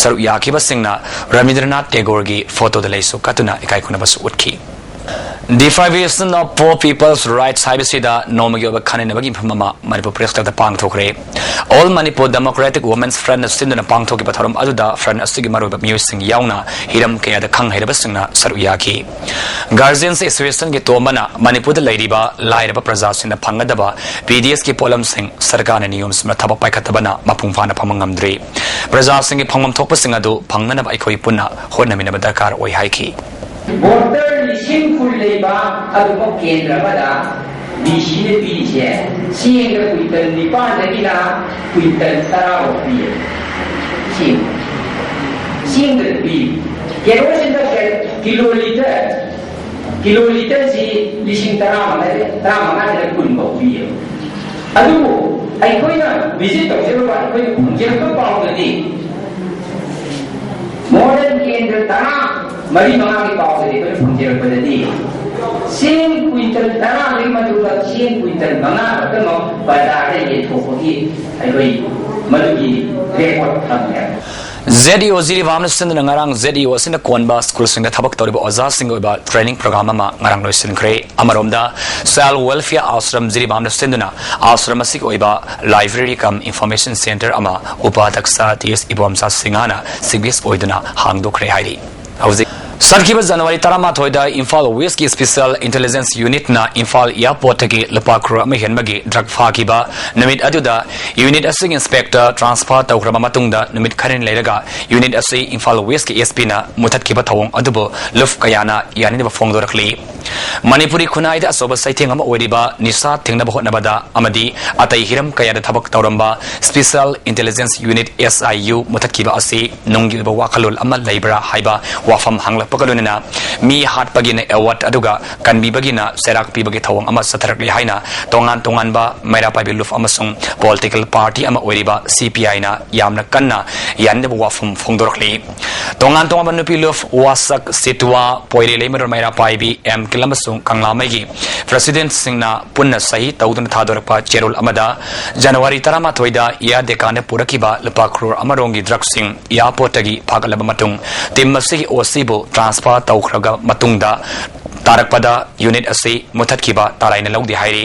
ꯁꯔꯨꯛ ꯌꯥꯈꯤꯕꯁꯤꯡꯅ ꯔꯕꯤꯟꯗ꯭ꯔꯅꯥꯊ ꯇꯦꯒꯣꯔꯒꯤ photo ꯗ ꯂꯩꯁꯨ ꯀꯠꯇꯨꯅ ꯏꯀꯥꯏ ꯈꯨꯝꯅꯕꯁꯨ ꯎꯠꯈꯤ꯫ Deprivation of Poor People's Rights ꯍꯥꯏꯕꯁꯤꯗ ꯅꯣꯡꯃꯒꯤ ꯑꯣꯏꯕ ꯈꯟꯅꯅꯕꯒꯤ ꯃꯤꯐꯝ ꯑꯃ ꯃꯅꯤꯄꯨꯔ Press Club ꯇ ꯄꯥꯡꯊꯣꯛꯈ꯭ꯔꯦ꯫ All Manipur Democratic Women's Front ꯅ ꯁꯤꯟꯗꯨꯅ ꯄꯥꯡꯊꯣꯛꯈꯤꯕ ꯊꯧꯔꯝ ꯑꯗꯨꯗ Front ꯑꯁꯤꯒꯤ ꯃꯔꯨꯑꯣꯏꯕ ꯃꯤꯑꯣꯏꯁꯤꯡ ꯌꯥꯎꯅ ꯍꯤꯔꯝ ꯀꯌꯥꯗ ꯈꯪ ꯍꯩꯔꯕꯁꯤꯡꯅ ꯁꯔꯨꯛ ꯌꯥꯈꯤ꯫ Guardians Association ꯒꯤ ꯇꯣꯝꯕꯅ ꯃꯅꯤꯄꯨꯔꯗ ꯂꯩꯔꯤꯕ ꯂꯥꯏꯔꯕ ꯄ꯭ꯔꯖꯥꯁꯤꯡꯅ ꯐꯪꯒꯗꯕ ꯄꯤ ꯗꯤ ꯑꯦꯁ ꯀꯤ ꯄꯣꯠꯂꯝꯁꯤꯡ ꯁꯔꯀꯥꯔꯅ ꯅꯤꯌꯣꯝ ꯆꯨꯝꯅ ꯊꯕꯛ ꯄꯥꯏꯈꯠꯇꯕꯅ ꯃꯄꯨꯡ ꯐꯥꯅ ꯐꯪꯕ ꯉꯝꯗ꯭ꯔꯤ꯫ ꯄ꯭ꯔꯖꯥꯁꯤꯡꯒꯤ ꯐꯪꯐꯝ ꯊꯣꯛꯄꯁꯤꯡ ꯑꯗꯨ ꯐꯪꯅꯅꯕ ꯑꯩꯈꯣꯏ ꯄꯨꯟꯅ ꯍꯣꯠꯅꯃꯤꯟꯅꯕ ꯗꯔꯀꯥꯔ ꯑꯣꯏ ꯍꯥꯏꯈꯤ꯫ Voter ꯂꯤꯁꯤꯡ ꯀꯨꯟ ꯂꯩꯕ ꯑꯗꯨꯒꯨꯝꯕ ꯀꯦꯟꯗ꯭ꯔ ꯑꯃꯗ ꯗꯤ ꯁꯤꯅ ꯄꯤꯔꯤꯁꯦ ꯆꯦꯡꯗ ꯀ꯭ꯋꯤꯟꯇꯜ ꯅꯤꯄꯥꯟꯗꯒꯤꯅ ꯀ꯭ꯋꯤꯟꯇꯜ ꯇꯔꯥ ꯐꯥꯎ ꯄꯤꯌꯦ꯫ ꯆꯦꯡ, ꯆꯦꯡꯗ ꯄꯤ꯫ ꯀꯦꯔꯣꯁꯤꯟꯗ ꯀꯤꯂꯣ ꯂꯤꯇꯔ, ꯀꯤꯂꯣ ꯂꯤꯇꯔꯁꯤ ꯂꯤꯁꯤꯡ ꯇꯔꯥꯃꯉꯥ, ꯇꯔꯥꯃꯉꯥꯗꯒꯤ ꯀꯨꯟ ꯐꯥꯎ ꯄꯤꯌꯦꯕ꯫ ꯑꯗꯨꯕꯨ ꯑꯩꯈꯣꯏꯅ visit ꯇꯧꯖꯔꯨꯕ, ꯑꯩꯈꯣꯏꯅ ꯐꯪꯖꯔꯛꯄ ꯄꯥꯎꯗꯗꯤ, ꯃꯣꯗꯦꯜ ꯀꯦꯟꯗ꯭ꯔ ꯇꯔꯥ ꯃꯔꯤ ꯃꯉꯥꯒꯤ ꯄꯥꯎꯗꯗꯤ ꯑꯩꯈꯣꯏꯅ ꯐꯪꯖꯔꯛꯄꯗꯗꯤ, ꯆꯦꯡ ꯀ꯭ꯋꯤꯟꯇꯜ ꯇꯔꯥꯗꯒꯤ ꯃꯊꯛꯇ ꯆꯦꯡ ꯀ꯭ꯋꯤꯟꯇꯜ ꯃꯉꯥ ꯈꯛꯇꯃꯛ ꯕꯖꯥꯔꯗ ꯌꯦꯟꯊꯣꯛꯄꯒꯤ ꯑꯩꯈꯣꯏ ꯃꯗꯨꯒꯤ record ꯐꯪꯉꯦ꯫ ꯖꯦꯠ ꯏ ꯑꯣ ꯖꯤꯔꯤꯕꯥꯝꯅ ꯁꯤꯟꯗꯨꯅ ꯉꯔꯥꯡ ꯖꯦꯠ ꯏ ꯑꯣ ꯑꯁꯤꯅ ꯀꯣꯟꯕ ꯁ꯭ꯀꯨꯜꯁꯤꯡꯗ ꯊꯕꯛ ꯇꯧꯔꯤꯕ ꯑꯣꯖꯥꯁꯤꯡꯒꯤ ꯑꯣꯏꯕ training program ꯑꯃ ꯉꯔꯥꯡ ꯂꯣꯏꯁꯤꯟꯈ꯭ꯔꯦ꯫ ꯑꯃꯔꯣꯝꯗ, Child Welfare Ashram ꯖꯤꯔꯤꯕꯥꯝꯅ ꯁꯤꯟꯗꯨꯅ ꯑꯥꯁ꯭ꯔꯝ ꯑꯁꯤꯒꯤ ꯑꯣꯏꯕ library cum information centre ꯑꯃ ꯎꯄꯥꯙ꯭ꯌꯛꯁ ꯇꯤ ꯑꯦꯁ ꯏꯕꯣꯝꯆꯥ ꯁꯤꯡꯍꯅ chief guest ꯑꯣꯏꯗꯨꯅ ꯍꯥꯡꯗꯣꯛꯈ꯭ꯔꯦ ꯍꯥꯏꯔꯤ꯫ ꯍꯧꯖꯤꯛ ꯆꯠꯈꯤꯕ ꯖꯅꯋꯥꯔꯤ ꯇꯔꯥꯃꯥꯊꯣꯏꯗ ꯏꯝꯐꯥꯜ ꯋꯦꯁꯀꯤ ꯁ꯭ꯄꯦꯁꯤꯌꯦꯜ ꯏꯟꯇꯦꯂꯤꯖꯦꯟꯁ ꯌꯨꯅꯤꯠꯅ ꯏꯝꯐꯥꯜ ꯑꯦꯌꯔꯄꯣꯔꯠꯇꯒꯤ ꯂꯨꯄꯥ ꯀ꯭ꯔꯣꯔ ꯑꯃ ꯍꯦꯟꯕꯒꯤ ꯗ꯭ꯔꯒ ꯐꯥꯈꯤꯕ ꯅꯨꯃꯤꯠ ꯑꯗꯨꯗ ꯌꯨꯅꯤꯠ ꯑꯁꯤꯒꯤ ꯏꯟꯁꯄꯦꯛꯇꯔ ꯇ꯭ꯔꯥꯟꯁꯐꯔ ꯇꯧꯈ꯭ꯔꯕ ꯃꯇꯨꯡꯗ ꯅꯨꯃꯤꯠ ꯈꯔꯅꯤ ꯂꯩꯔꯒ ꯌꯨꯅꯤꯠ ꯑꯁꯤ ꯏꯝꯐꯥꯜ ꯋꯦꯁꯀꯤ ꯑꯦꯁ ꯄꯤꯅ ꯃꯨꯊꯠꯈꯤꯕ ꯊꯧꯑꯣꯡ ꯑꯗꯨꯕꯨ ꯂꯨꯞ ꯀꯌꯥꯅ ꯌꯥꯅꯤꯡꯗꯕ ꯐꯣꯡꯗꯣꯔꯛꯂꯤ꯫ ꯃꯅꯤꯄꯨꯔꯤ ꯈꯨꯟꯅꯥꯏꯗ ꯑꯆꯧꯕ ꯆꯩꯊꯦꯡ ꯑꯃ ꯑꯣꯏꯔꯤꯕ ꯅꯤꯁꯥ ꯊꯤꯡꯅꯕ ꯍꯣꯠꯅꯕꯗ ꯑꯃꯗꯤ ꯑꯇꯩ ꯍꯤꯔꯝ ꯀꯌꯥꯗ ꯊꯕꯛ ꯇꯧꯔꯝꯕ special intelligence unit, S I U, ꯃꯨꯊꯠꯈꯤꯕ ꯑꯁꯤ ꯅꯨꯡꯒꯤ ꯑꯣꯏꯕ ꯋꯥꯈꯜꯂꯣꯟ ꯑꯃ ꯂꯩꯕ꯭ꯔꯥ ꯍꯥꯏꯕ ꯋꯥꯐꯝ ꯍꯪꯂꯛꯄꯒ ꯂꯣꯏꯅꯅ ꯃꯤ ꯍꯥꯠꯄꯒꯤꯅ ꯑꯦꯋꯥꯔꯗ ꯑꯗꯨꯒ ꯀꯟꯕꯤꯕꯒꯤꯅ ꯆꯩꯔꯥꯛ ꯄꯤꯕꯒꯤ ꯊꯧꯑꯣꯡ ꯑꯃ ꯆꯠꯊꯔꯛꯂꯤ ꯍꯥꯏꯅ ꯇꯣꯉꯥꯟ ꯇꯣꯉꯥꯟꯕ ꯃꯩꯔꯥ ꯄꯥꯏꯕꯤ ꯂꯨꯞ ꯑꯃꯁꯨꯡ ꯄꯣꯂꯤꯇꯤꯀꯦꯜ ꯄꯥꯔꯇꯤ ꯑꯃ ꯑꯣꯏꯔꯤꯕ ꯁꯤ ꯄꯤ ꯑꯥꯏꯅ ꯌꯥꯝꯅ ꯀꯟꯅ ꯌꯥꯅꯤꯡꯗꯕ ꯋꯥꯐꯝ ꯐꯣꯡꯗꯣꯔꯛꯂꯤ꯫ ꯇꯣꯉꯥꯟ ꯇꯣꯉꯥꯟꯕ ꯅꯨꯄꯤ ꯂꯨꯞ, ꯋꯥꯁꯛ, ꯁꯤꯇꯨꯋꯥ, ꯄꯣꯏꯔꯦ ꯂꯩꯃꯔꯣꯜ ꯃꯩꯔꯥ ꯄꯥꯏꯕꯤ, ꯑꯦꯝ ꯀꯤꯜ ꯑꯃꯁꯨꯡ ꯀꯪꯂꯥꯃꯩꯒꯤ ꯄ꯭ꯔꯦꯁꯤꯗꯦꯟꯠꯁꯤꯡꯅ ꯄꯨꯟꯅ ꯁꯍꯤ ꯇꯧꯗꯨꯅ ꯊꯥꯗꯣꯔꯛꯄ ꯆꯦꯔꯣꯜ ꯑꯃꯗ ꯖꯅꯋꯥꯔꯤ ꯇꯔꯥꯃꯥꯊꯣꯏꯗ ꯑꯦꯌꯔ ꯗꯦꯀꯥꯅ ꯄꯨꯔꯛꯈꯤꯕ ꯂꯨꯄꯥ ꯀ꯭ꯔꯣꯔ ꯑꯃꯔꯣꯝꯒꯤ ꯗ꯭ꯔꯒꯁꯤꯡ ꯑꯦꯌꯔꯄꯣꯔꯠꯇꯒꯤ ꯐꯥꯒꯠꯂꯕ ꯃꯇꯨꯡ ꯇꯤꯝ ꯑꯁꯤꯒꯤ ꯑꯣꯁꯤꯕꯨ ꯇ꯭ꯔꯥꯟꯁꯐꯔ ꯇꯧꯈ꯭ꯔꯕ ꯃꯇꯨꯡꯗ ꯇꯥꯔꯛꯄꯗ ꯌꯨꯅꯤꯠ ꯑꯁꯤ ꯃꯨꯊꯠꯈꯤꯕ ꯇꯥꯔꯥꯏꯅ ꯂꯧꯗꯦ ꯍꯥꯏꯔꯤ꯫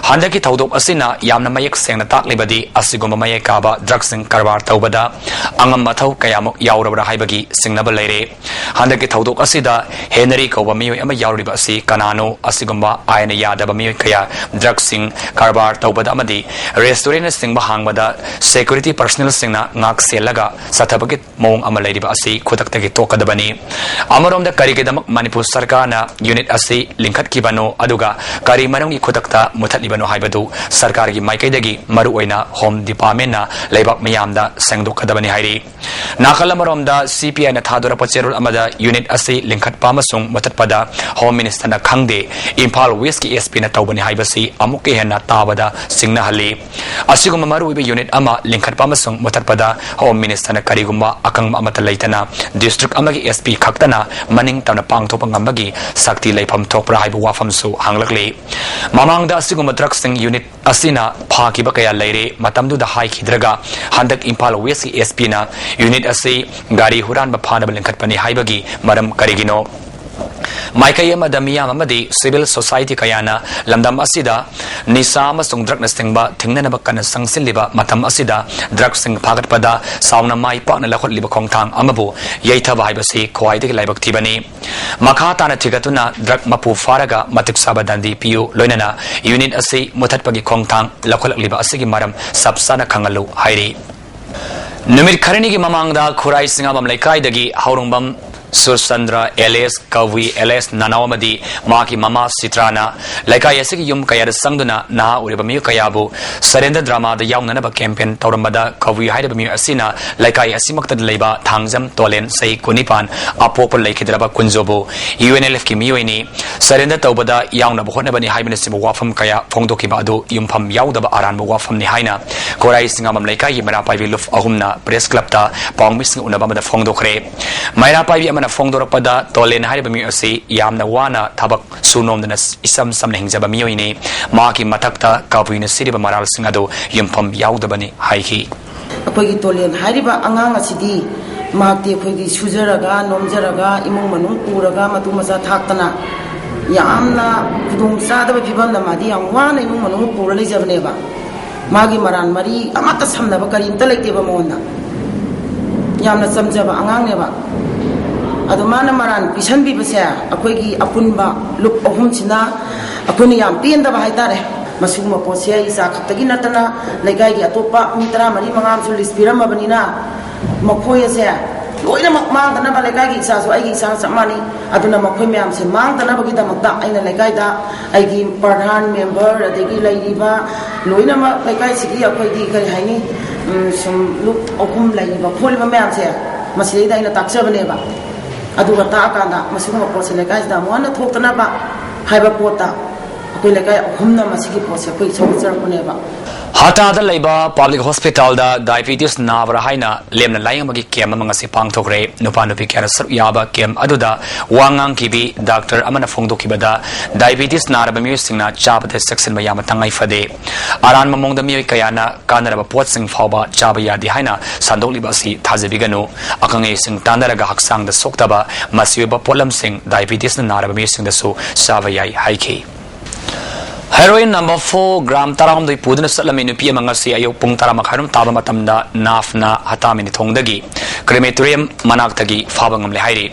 ꯍꯟꯗꯛꯀꯤ ꯊꯧꯗꯣꯛ ꯑꯁꯤꯅ ꯌꯥꯝꯅ ꯃꯌꯦꯛ ꯁꯦꯡꯅ ꯇꯥꯛꯂꯤꯕꯗꯤ ꯑꯁꯤꯒꯨꯝꯕ ꯃꯌꯥꯏ ꯀꯥꯕ ꯗ꯭ꯔꯒꯁꯤꯡ ꯀꯔꯕꯥꯔ ꯇꯧꯕꯗ ꯑꯉꯝ ꯑꯊꯧ ꯀꯌꯥꯃꯨꯛ ꯌꯥꯎꯔꯕ꯭ꯔꯥ ꯍꯥꯏꯕꯒꯤ ꯆꯤꯡꯅꯕ ꯂꯩꯔꯦ꯫ ꯍꯟꯗꯛꯀꯤ ꯊꯧꯗꯣꯛ ꯑꯁꯤꯗ ꯍꯦꯅꯔꯤ ꯀꯧꯕ ꯃꯤꯑꯣꯏ ꯑꯃ ꯌꯥꯎꯔꯤꯕ ꯑꯁꯤ ꯀꯅꯥꯅꯣ? ꯑꯁꯤꯒꯨꯝꯕ ꯑꯥꯏꯟꯅ ꯌꯥꯗꯕ ꯃꯤꯑꯣꯏ ꯀꯌꯥ ꯗ꯭ꯔꯒꯁꯤꯡ ꯀꯔꯕꯥꯔ ꯇꯧꯕꯗ ꯑꯃꯗꯤ ꯔꯦꯁꯇꯨꯔꯦꯟꯠꯅꯆꯤꯡꯕ ꯍꯥꯡꯕꯗ ꯁꯦꯀ꯭ꯌꯨꯔꯤꯇꯤ ꯄꯔꯁꯅꯦꯜꯁꯤꯡꯅ ꯉꯥꯛ ꯁꯦꯜꯂꯒ ꯆꯠꯊꯕꯒꯤ ꯃꯑꯣꯡ ꯑꯃ ꯂꯩꯔꯤꯕ ꯑꯁꯤ ꯈꯨꯗꯛꯇꯒꯤ ꯇꯣꯛꯀꯗꯕꯅꯤ꯫ ꯑꯃꯔꯣꯝꯗ ꯀꯔꯤꯒꯤꯗꯃꯛ ꯃꯅꯤꯄꯨꯔ ꯁꯔꯀꯥꯔꯅ ꯌꯨꯅꯤꯠ ꯑꯁꯤ ꯂꯤꯡꯈꯠꯈꯤꯕꯅꯣ, ꯑꯗꯨꯒ ꯀꯔꯤ ꯃꯔꯝꯒꯤ ꯈꯨꯗꯛꯇ ꯃꯨꯊꯠꯂꯤꯕꯅꯣ ꯍꯥꯏꯕꯗꯨ ꯁꯔꯀꯥꯔꯒꯤ ꯃꯥꯏꯀꯩꯗꯒꯤ ꯃꯔꯨꯑꯣꯏꯅ ꯍꯣꯝ ꯗꯤꯄꯥꯔꯠꯃꯦꯟꯠꯅ ꯂꯩꯕꯥꯛ ꯃꯤꯌꯥꯝꯗ ꯁꯦꯡꯗꯣꯛꯀꯗꯕꯅꯤ ꯍꯥꯏꯔꯤ꯫ ꯅꯥꯀꯜ ꯑꯃꯔꯣꯝꯗ ꯁꯤ ꯄꯤ ꯑꯥꯏꯅ ꯊꯥꯗꯣꯔꯛꯄ ꯆꯦꯔꯣꯜ ꯑꯃꯗ ꯌꯨꯅꯤꯠ ꯑꯁꯤ ꯂꯤꯡꯈꯠꯄ ꯑꯃꯁꯨꯡ ꯃꯨꯊꯠꯄꯗ ꯍꯣꯝ ꯃꯤꯅꯤꯁꯇꯔꯅ ꯈꯪꯗꯦ, ꯏꯝꯐꯥꯜ ꯋꯦꯁꯀꯤ ꯑꯦꯁ ꯄꯤꯅ ꯇꯧꯕꯅꯤ ꯍꯥꯏꯕꯁꯤ ꯑꯃꯨꯛꯀ ꯍꯦꯟꯅ ꯇꯥꯕꯗ ꯆꯤꯡꯅꯍꯜꯂꯤ꯫ ꯑꯁꯤꯒꯨꯝꯕ ꯃꯔꯨꯑꯣꯏꯕ ꯌꯨꯅꯤꯠ ꯑꯃ ꯂꯤꯡꯈꯠꯄ ꯑꯃꯁꯨꯡ ꯃꯨꯊꯠꯄꯗ ꯍꯣꯝ ꯃꯤꯅꯤꯁꯇꯔꯅ ꯀꯔꯤꯒꯨꯝꯕ ꯑꯀꯪꯕ ꯑꯃꯠꯇ ꯂꯩꯇꯅ ꯗꯤꯁꯇ꯭ꯔꯤꯛ ꯑꯃꯒꯤ ꯑꯦꯁ ꯄꯤ ꯈꯛꯇꯅ ꯃꯅꯤꯡ ꯇꯝꯅ ꯄꯥꯡꯊꯣꯛꯄ ꯉꯝꯕꯒꯤ ꯁꯛꯇꯤ ꯂꯩꯐꯝ ꯊꯣꯛꯄ꯭ꯔꯥ ꯍꯥꯏꯕ ꯋꯥꯐꯝꯁꯨ ꯍꯪꯂꯛꯂꯤ꯫ ꯃꯃꯥꯡꯗ ꯑꯁꯤꯒꯨꯝꯕ ꯗ꯭ꯔꯒꯁꯤꯡ ꯌꯨꯅꯤꯠ ꯑꯁꯤꯅ ꯐꯥꯈꯤꯕ ꯀꯌꯥ ꯂꯩꯔꯦ꯫ ꯃꯇꯝꯗꯨꯗ ꯍꯥꯏꯈꯤꯗ꯭ꯔꯒ ꯍꯟꯗꯛ ꯏꯝꯐꯥꯜ ꯋꯦꯁꯀꯤ ꯑꯦꯁ ꯄꯤꯅ ꯌꯨꯅꯤꯠ ꯑꯁꯤ ꯒꯥꯔꯤ ꯍꯨꯔꯥꯟꯕ ꯐꯥꯅꯕ ꯂꯤꯡꯈꯠꯄꯅꯤ ꯍꯥꯏꯕꯒꯤ ꯃꯔꯝ ꯀꯔꯤꯒꯤꯅꯣ? ꯃꯥꯏꯀꯩ ꯑꯃꯗ, ꯃꯤꯌꯥꯝ ꯑꯃꯗꯤ civil society ꯀꯌꯥꯅ ꯂꯝꯗꯝ ꯑꯁꯤꯗ ꯅꯤꯁꯥ ꯑꯃꯁꯨꯡ drugꯅꯆꯤꯡꯕ ꯊꯤꯡꯅꯅꯕ ꯀꯟꯅ ꯆꯪꯁꯤꯜꯂꯤꯕ ꯃꯇꯝ ꯑꯁꯤꯗ, drugꯁꯤꯡ ꯐꯥꯒꯠꯄꯗ ꯆꯥꯎꯅ ꯃꯥꯏ ꯄꯥꯛꯅ ꯂꯧꯈꯠꯂꯤꯕ ꯈꯣꯡꯊꯥꯡ ꯑꯃꯕꯨ ꯌꯩꯊꯕ ꯍꯥꯏꯕꯁꯤ ꯈ꯭ꯋꯥꯏꯗꯒꯤ ꯂꯥꯏꯕꯛ ꯊꯤꯕꯅꯤ꯫ ꯃꯈꯥ ꯇꯥꯅ ꯊꯤꯒꯠꯇꯨꯅ drug ꯃꯄꯨ ꯐꯥꯔꯒ ꯃꯇꯤꯛ ꯆꯥꯕ ꯗꯟꯗꯤ ꯄꯤꯌꯨ, ꯂꯣꯏꯅꯅ unit ꯑꯁꯤ ꯃꯨꯊꯠꯄꯒꯤ ꯈꯣꯡꯊꯥꯡ ꯂꯧꯈꯠꯂꯛꯂꯤꯕ ꯑꯁꯤꯒꯤ ꯃꯔꯝ ꯆꯞ ꯆꯥꯅ ꯈꯪꯍꯜꯂꯨ ꯍꯥꯏꯔꯤ꯫ ꯅꯨꯃꯤꯠ ꯈꯔꯅꯤꯒꯤ ꯃꯃꯥꯡꯗ ꯈꯨꯔꯥꯏ ꯁꯤꯡꯉꯥꯕꯝ ꯂꯩꯀꯥꯏꯗꯒꯤ ꯍꯧꯔꯣꯡꯕꯝ ꯁꯨꯔꯆꯟꯗ꯭ꯔ alias ꯀꯕꯨꯏ alias ꯅꯅꯥꯎ ꯑꯃꯗꯤ ꯃꯍꯥꯛꯀꯤ ꯃꯃꯥ ꯁꯤꯇ꯭ꯔꯥꯅ ꯂꯩꯀꯥꯏ ꯑꯁꯤꯒꯤ ꯌꯨꯝ ꯀꯌꯥꯗ ꯆꯪꯗꯨꯅ ꯅꯍꯥ ꯑꯣꯏꯔꯤꯕ ꯃꯤꯑꯣꯏ ꯀꯌꯥꯕꯨ surrender dramaꯗ ꯌꯥꯎꯅꯅꯕ campaign ꯇꯧꯔꯝꯕꯗ, ꯀꯕꯨꯏ ꯍꯥꯏꯔꯤꯕ ꯃꯤꯑꯣꯏ ꯑꯁꯤꯅ ꯂꯩꯀꯥꯏ ꯑꯁꯤꯃꯛꯇꯗ ꯂꯩꯕ ꯊꯥꯡꯖꯝ ꯇꯣꯂꯦꯟ, ꯆꯍꯤ ꯀꯨꯟꯅꯤꯄꯥꯟ, ꯑꯄꯣꯛꯄ ꯂꯩꯈꯤꯗ꯭ꯔꯕ ꯀꯨꯟꯖꯣꯕꯨ UNLFꯀꯤ ꯃꯤꯑꯣꯏꯅꯤ, surrender ꯇꯧꯕꯗ ꯌꯥꯎꯅꯕ ꯍꯣꯠꯅꯕꯅꯤ ꯍꯥꯏꯕꯅꯆꯤꯡꯕ ꯋꯥꯐꯝ ꯀꯌꯥ ꯐꯣꯡꯗꯣꯛꯈꯤꯕ ꯑꯗꯨ ꯌꯨꯝꯐꯝ ꯌꯥꯎꯗꯕ ꯑꯔꯥꯟꯕ ꯋꯥꯐꯝꯅꯤ ꯍꯥꯏꯅ ꯈꯨꯔꯥꯏ ꯁꯤꯡꯉꯥꯕꯝ ꯂꯩꯀꯥꯏꯒꯤ ꯃꯩꯔꯥ ꯄꯥꯏꯕꯤ ꯂꯨꯞ ꯑꯍꯨꯝꯅ press clubꯇ ꯄꯥꯎꯃꯤꯁꯤꯡ ꯎꯅꯕ ꯑꯃꯗ ꯐꯣꯡꯗꯣꯛꯈ꯭ꯔꯦ꯫ ꯃꯩꯔꯥ ꯄꯥꯏꯕꯤ ꯑꯃꯅ ꯐꯣꯡꯗꯣꯔꯛꯄꯗ, ꯇꯣꯂꯦꯟ ꯍꯥꯏꯔꯤꯕ ꯃꯤꯑꯣꯏ ꯑꯁꯤ ꯌꯥꯝꯅ ꯋꯥꯅ ꯊꯕꯛ ꯁꯨ ꯅꯣꯝꯗꯅ ꯏꯆꯝ ꯆꯝꯅ ꯍꯤꯡꯖꯕ ꯃꯤꯑꯣꯏꯅꯤ꯫ ꯃꯍꯥꯛꯀꯤ ꯃꯊꯛꯇ ꯀꯕꯨꯏꯅ ꯁꯤꯔꯤꯕ ꯃꯔꯥꯜꯁꯤꯡ ꯑꯗꯨ ꯌꯨꯝꯐꯝ ꯌꯥꯎꯗꯕꯅꯤ ꯍꯥꯏꯈꯤ꯫ ꯑꯩꯈꯣꯏꯒꯤ ꯇꯣꯂꯦꯟ ꯍꯥꯏꯔꯤꯕ ꯑꯉꯥꯡ ꯑꯁꯤꯗꯤ, ꯃꯍꯥꯛꯇꯤ ꯑꯩꯈꯣꯏꯒꯤ ꯁꯨꯖꯔꯒ, ꯅꯣꯝꯖꯔꯒ, ꯏꯃꯨꯡ ꯃꯅꯨꯡ ꯄꯨꯔꯒ, ꯃꯇꯨ ꯃꯆꯥ ꯊꯥꯛꯇꯅ, ꯌꯥꯝꯅ ꯈꯨꯗꯣꯡ ꯆꯥꯗꯕ ꯐꯤꯕꯝꯗ ꯃꯥꯗꯤ ꯌꯥꯝ ꯋꯥꯅ ꯏꯃꯨꯡ ꯃꯅꯨꯡ ꯄꯨꯔ ꯂꯩꯖꯕꯅꯦꯕ꯫ ꯃꯥꯒꯤ ꯃꯔꯥꯟ ꯃꯔꯤ ꯑꯃꯠꯇ ꯁꯝꯅꯕ ꯀꯔꯤꯝꯇ ꯂꯩꯇꯦꯕ ꯃꯉꯣꯟꯗ꯫ ꯌꯥꯝꯅ ꯆꯝꯖꯕ ꯑꯉꯥꯡꯅꯦꯕ꯫ ꯑꯗꯣ ꯃꯥꯅ ꯃꯔꯥꯟ ꯄꯤꯁꯟꯕꯤꯕꯁꯦ, ꯑꯩꯈꯣꯏꯒꯤ ꯑꯄꯨꯟꯕ ꯂꯨꯞ ꯑꯍꯨꯝꯁꯤꯅ ꯑꯩꯈꯣꯏꯅ ꯌꯥꯝ ꯄꯦꯟꯗꯕ ꯍꯥꯏꯇꯥꯔꯦ꯫ ꯃꯁꯤꯒꯨꯝꯕ ꯄꯣꯠꯁꯦ ꯑꯩ ꯏꯆꯥ ꯈꯛꯇꯒꯤ ꯅꯠꯇꯅ ꯂꯩꯀꯥꯏꯒꯤ ꯑꯇꯣꯞꯄ ꯃꯤ ꯇꯔꯥꯃꯔꯤ ꯃꯉꯥ ꯑꯃꯁꯨ list ꯄꯤꯔꯝꯃꯕꯅꯤꯅ, ꯃꯈꯣꯏ ꯑꯁꯦ ꯂꯣꯏꯅꯃꯛ ꯃꯥꯡꯗꯅꯕ, ꯂꯩꯀꯥꯏꯒꯤ ꯏꯆꯥꯁꯨ ꯑꯩꯒꯤ ꯏꯆꯥꯒ ꯆꯞ ꯃꯥꯟꯅꯩ꯫ ꯑꯗꯨꯅ ꯃꯈꯣꯏ ꯃꯌꯥꯝꯁꯦ ꯃꯥꯡꯗꯅꯕꯒꯤꯗꯃꯛꯇ ꯑꯩꯅ ꯂꯩꯀꯥꯏꯗ ꯑꯩꯒꯤ ꯄ꯭ꯔꯙꯥꯟ, member, ꯑꯗꯒꯤ ꯂꯩꯔꯤꯕ ꯂꯣꯏꯅꯃꯛ ꯂꯩꯀꯥꯏꯁꯤꯒꯤ ꯑꯩꯈꯣꯏꯒꯤ ꯀꯔꯤ ꯍꯥꯏꯅꯤ, ꯎꯝ, ꯁꯨꯝ ꯂꯨꯞ ꯑꯍꯨꯝ ꯂꯩꯔꯤꯕ ꯈꯣꯠꯂꯤꯕ ꯃꯌꯥꯝꯁꯦ ꯃꯁꯤꯗꯩꯗ ꯑꯩꯅ ꯇꯥꯛꯆꯕꯅꯦꯕ꯫ ꯑꯗꯨꯒ ꯇꯥꯛꯑꯀꯥꯟꯗ ꯃꯁꯤꯒꯨꯝꯕ ꯄꯣꯠꯁꯦ ꯂꯩꯀꯥꯏꯁꯤꯗ ꯑꯃꯨꯛ ꯍꯟꯅ ꯊꯣꯛꯇꯅꯕ ꯍꯥꯏꯕ ꯄꯣꯠꯇ ꯑꯩꯈꯣꯏ ꯂꯩꯀꯥꯏ ꯑꯍꯨꯝꯅ ꯃꯁꯤꯒꯤ ꯄꯣꯠꯁꯦ ꯑꯩꯈꯣꯏ ꯁꯧꯒꯠꯆꯔꯛꯄꯅꯦꯕ꯫ ꯍꯇꯥꯗ ꯂꯩꯕ ꯄꯕ꯭ꯂꯤꯛ ꯍꯣꯁꯄꯤꯇꯥꯜꯗ ꯗꯥꯏꯕꯤꯇꯤꯁ ꯅꯥꯕ꯭ꯔꯥ ꯍꯥꯏꯅ ꯂꯦꯝꯅ ꯂꯥꯌꯦꯡꯕꯒꯤ ꯀꯦꯝ ꯑꯃ ꯉꯁꯤ ꯄꯥꯡꯊꯣꯛꯈ꯭ꯔꯦ꯫ ꯅꯨꯄꯥ ꯅꯨꯄꯤ ꯀꯌꯥꯅ ꯁꯔꯨꯛ ꯌꯥꯕ ꯀꯦꯝ ꯑꯗꯨꯗ ꯋꯥ ꯉꯥꯡꯈꯤꯕꯤ ꯗꯥꯛꯇꯔ ꯑꯃꯅ ꯐꯣꯡꯗꯣꯛꯈꯤꯕꯗ, ꯗꯥꯏꯕꯤꯇꯤꯁ ꯅꯥꯔꯕ ꯃꯤꯑꯣꯏꯁꯤꯡꯅ ꯆꯥꯕꯗ ꯆꯦꯛꯁꯤꯟꯕ ꯌꯥꯝꯅ ꯇꯉꯥꯏ ꯐꯗꯦ꯫ ꯑꯔꯥꯟꯕ ꯃꯑꯣꯡꯗ ꯃꯤꯑꯣꯏ ꯀꯌꯥꯅ ꯀꯥꯟꯅꯔꯕ ꯄꯣꯠꯁꯤꯡ ꯐꯥꯎꯕ ꯆꯥꯕ ꯌꯥꯗꯦ ꯍꯥꯏꯅ ꯁꯟꯗꯣꯛꯂꯤꯕ ꯑꯁꯤ ꯊꯥꯖꯕꯤꯒꯅꯨ꯫ ꯑꯈꯪ ꯑꯍꯩꯁꯤꯡ ꯇꯥꯟꯅꯔꯒ ꯍꯛꯆꯥꯡꯗ ꯁꯣꯛꯇꯕ ꯃꯁꯤ ꯑꯣꯏꯕ ꯄꯣꯠꯂꯝꯁꯤꯡ ꯗꯥꯏꯕꯤꯇꯤꯁꯅ ꯅꯥꯔꯕ ꯃꯤꯑꯣꯏꯁꯤꯡꯗꯁꯨ ꯆꯥꯕ ꯌꯥꯏ ꯍꯥꯏꯈꯤ꯫ ꯍꯦꯔꯣꯏꯟ ꯅꯝꯕꯔ ꯐꯣꯔ ꯒ꯭ꯔꯥꯝ ꯇꯔꯥꯍꯨꯝꯗꯣꯏ ꯄꯨꯗꯨꯅ ꯆꯠꯂꯝꯃꯤ ꯅꯨꯄꯤ ꯑꯃ ꯉꯁꯤ ꯑꯌꯨꯛ ꯄꯨꯡ ꯇꯔꯥ ꯃꯈꯥꯏꯔꯣꯝ ꯇꯥꯕ ꯃꯇꯝꯗ ꯅꯥꯐꯅ ꯍꯇꯥꯃꯤꯅꯤ ꯊꯣꯡꯗꯒꯤ ꯀ꯭ꯔꯦꯃꯦꯇꯣꯔꯤꯌꯝ ꯃꯅꯥꯛꯇꯒꯤ ꯐꯥꯕ ꯉꯝꯂꯦ ꯍꯥꯏꯔꯤ꯫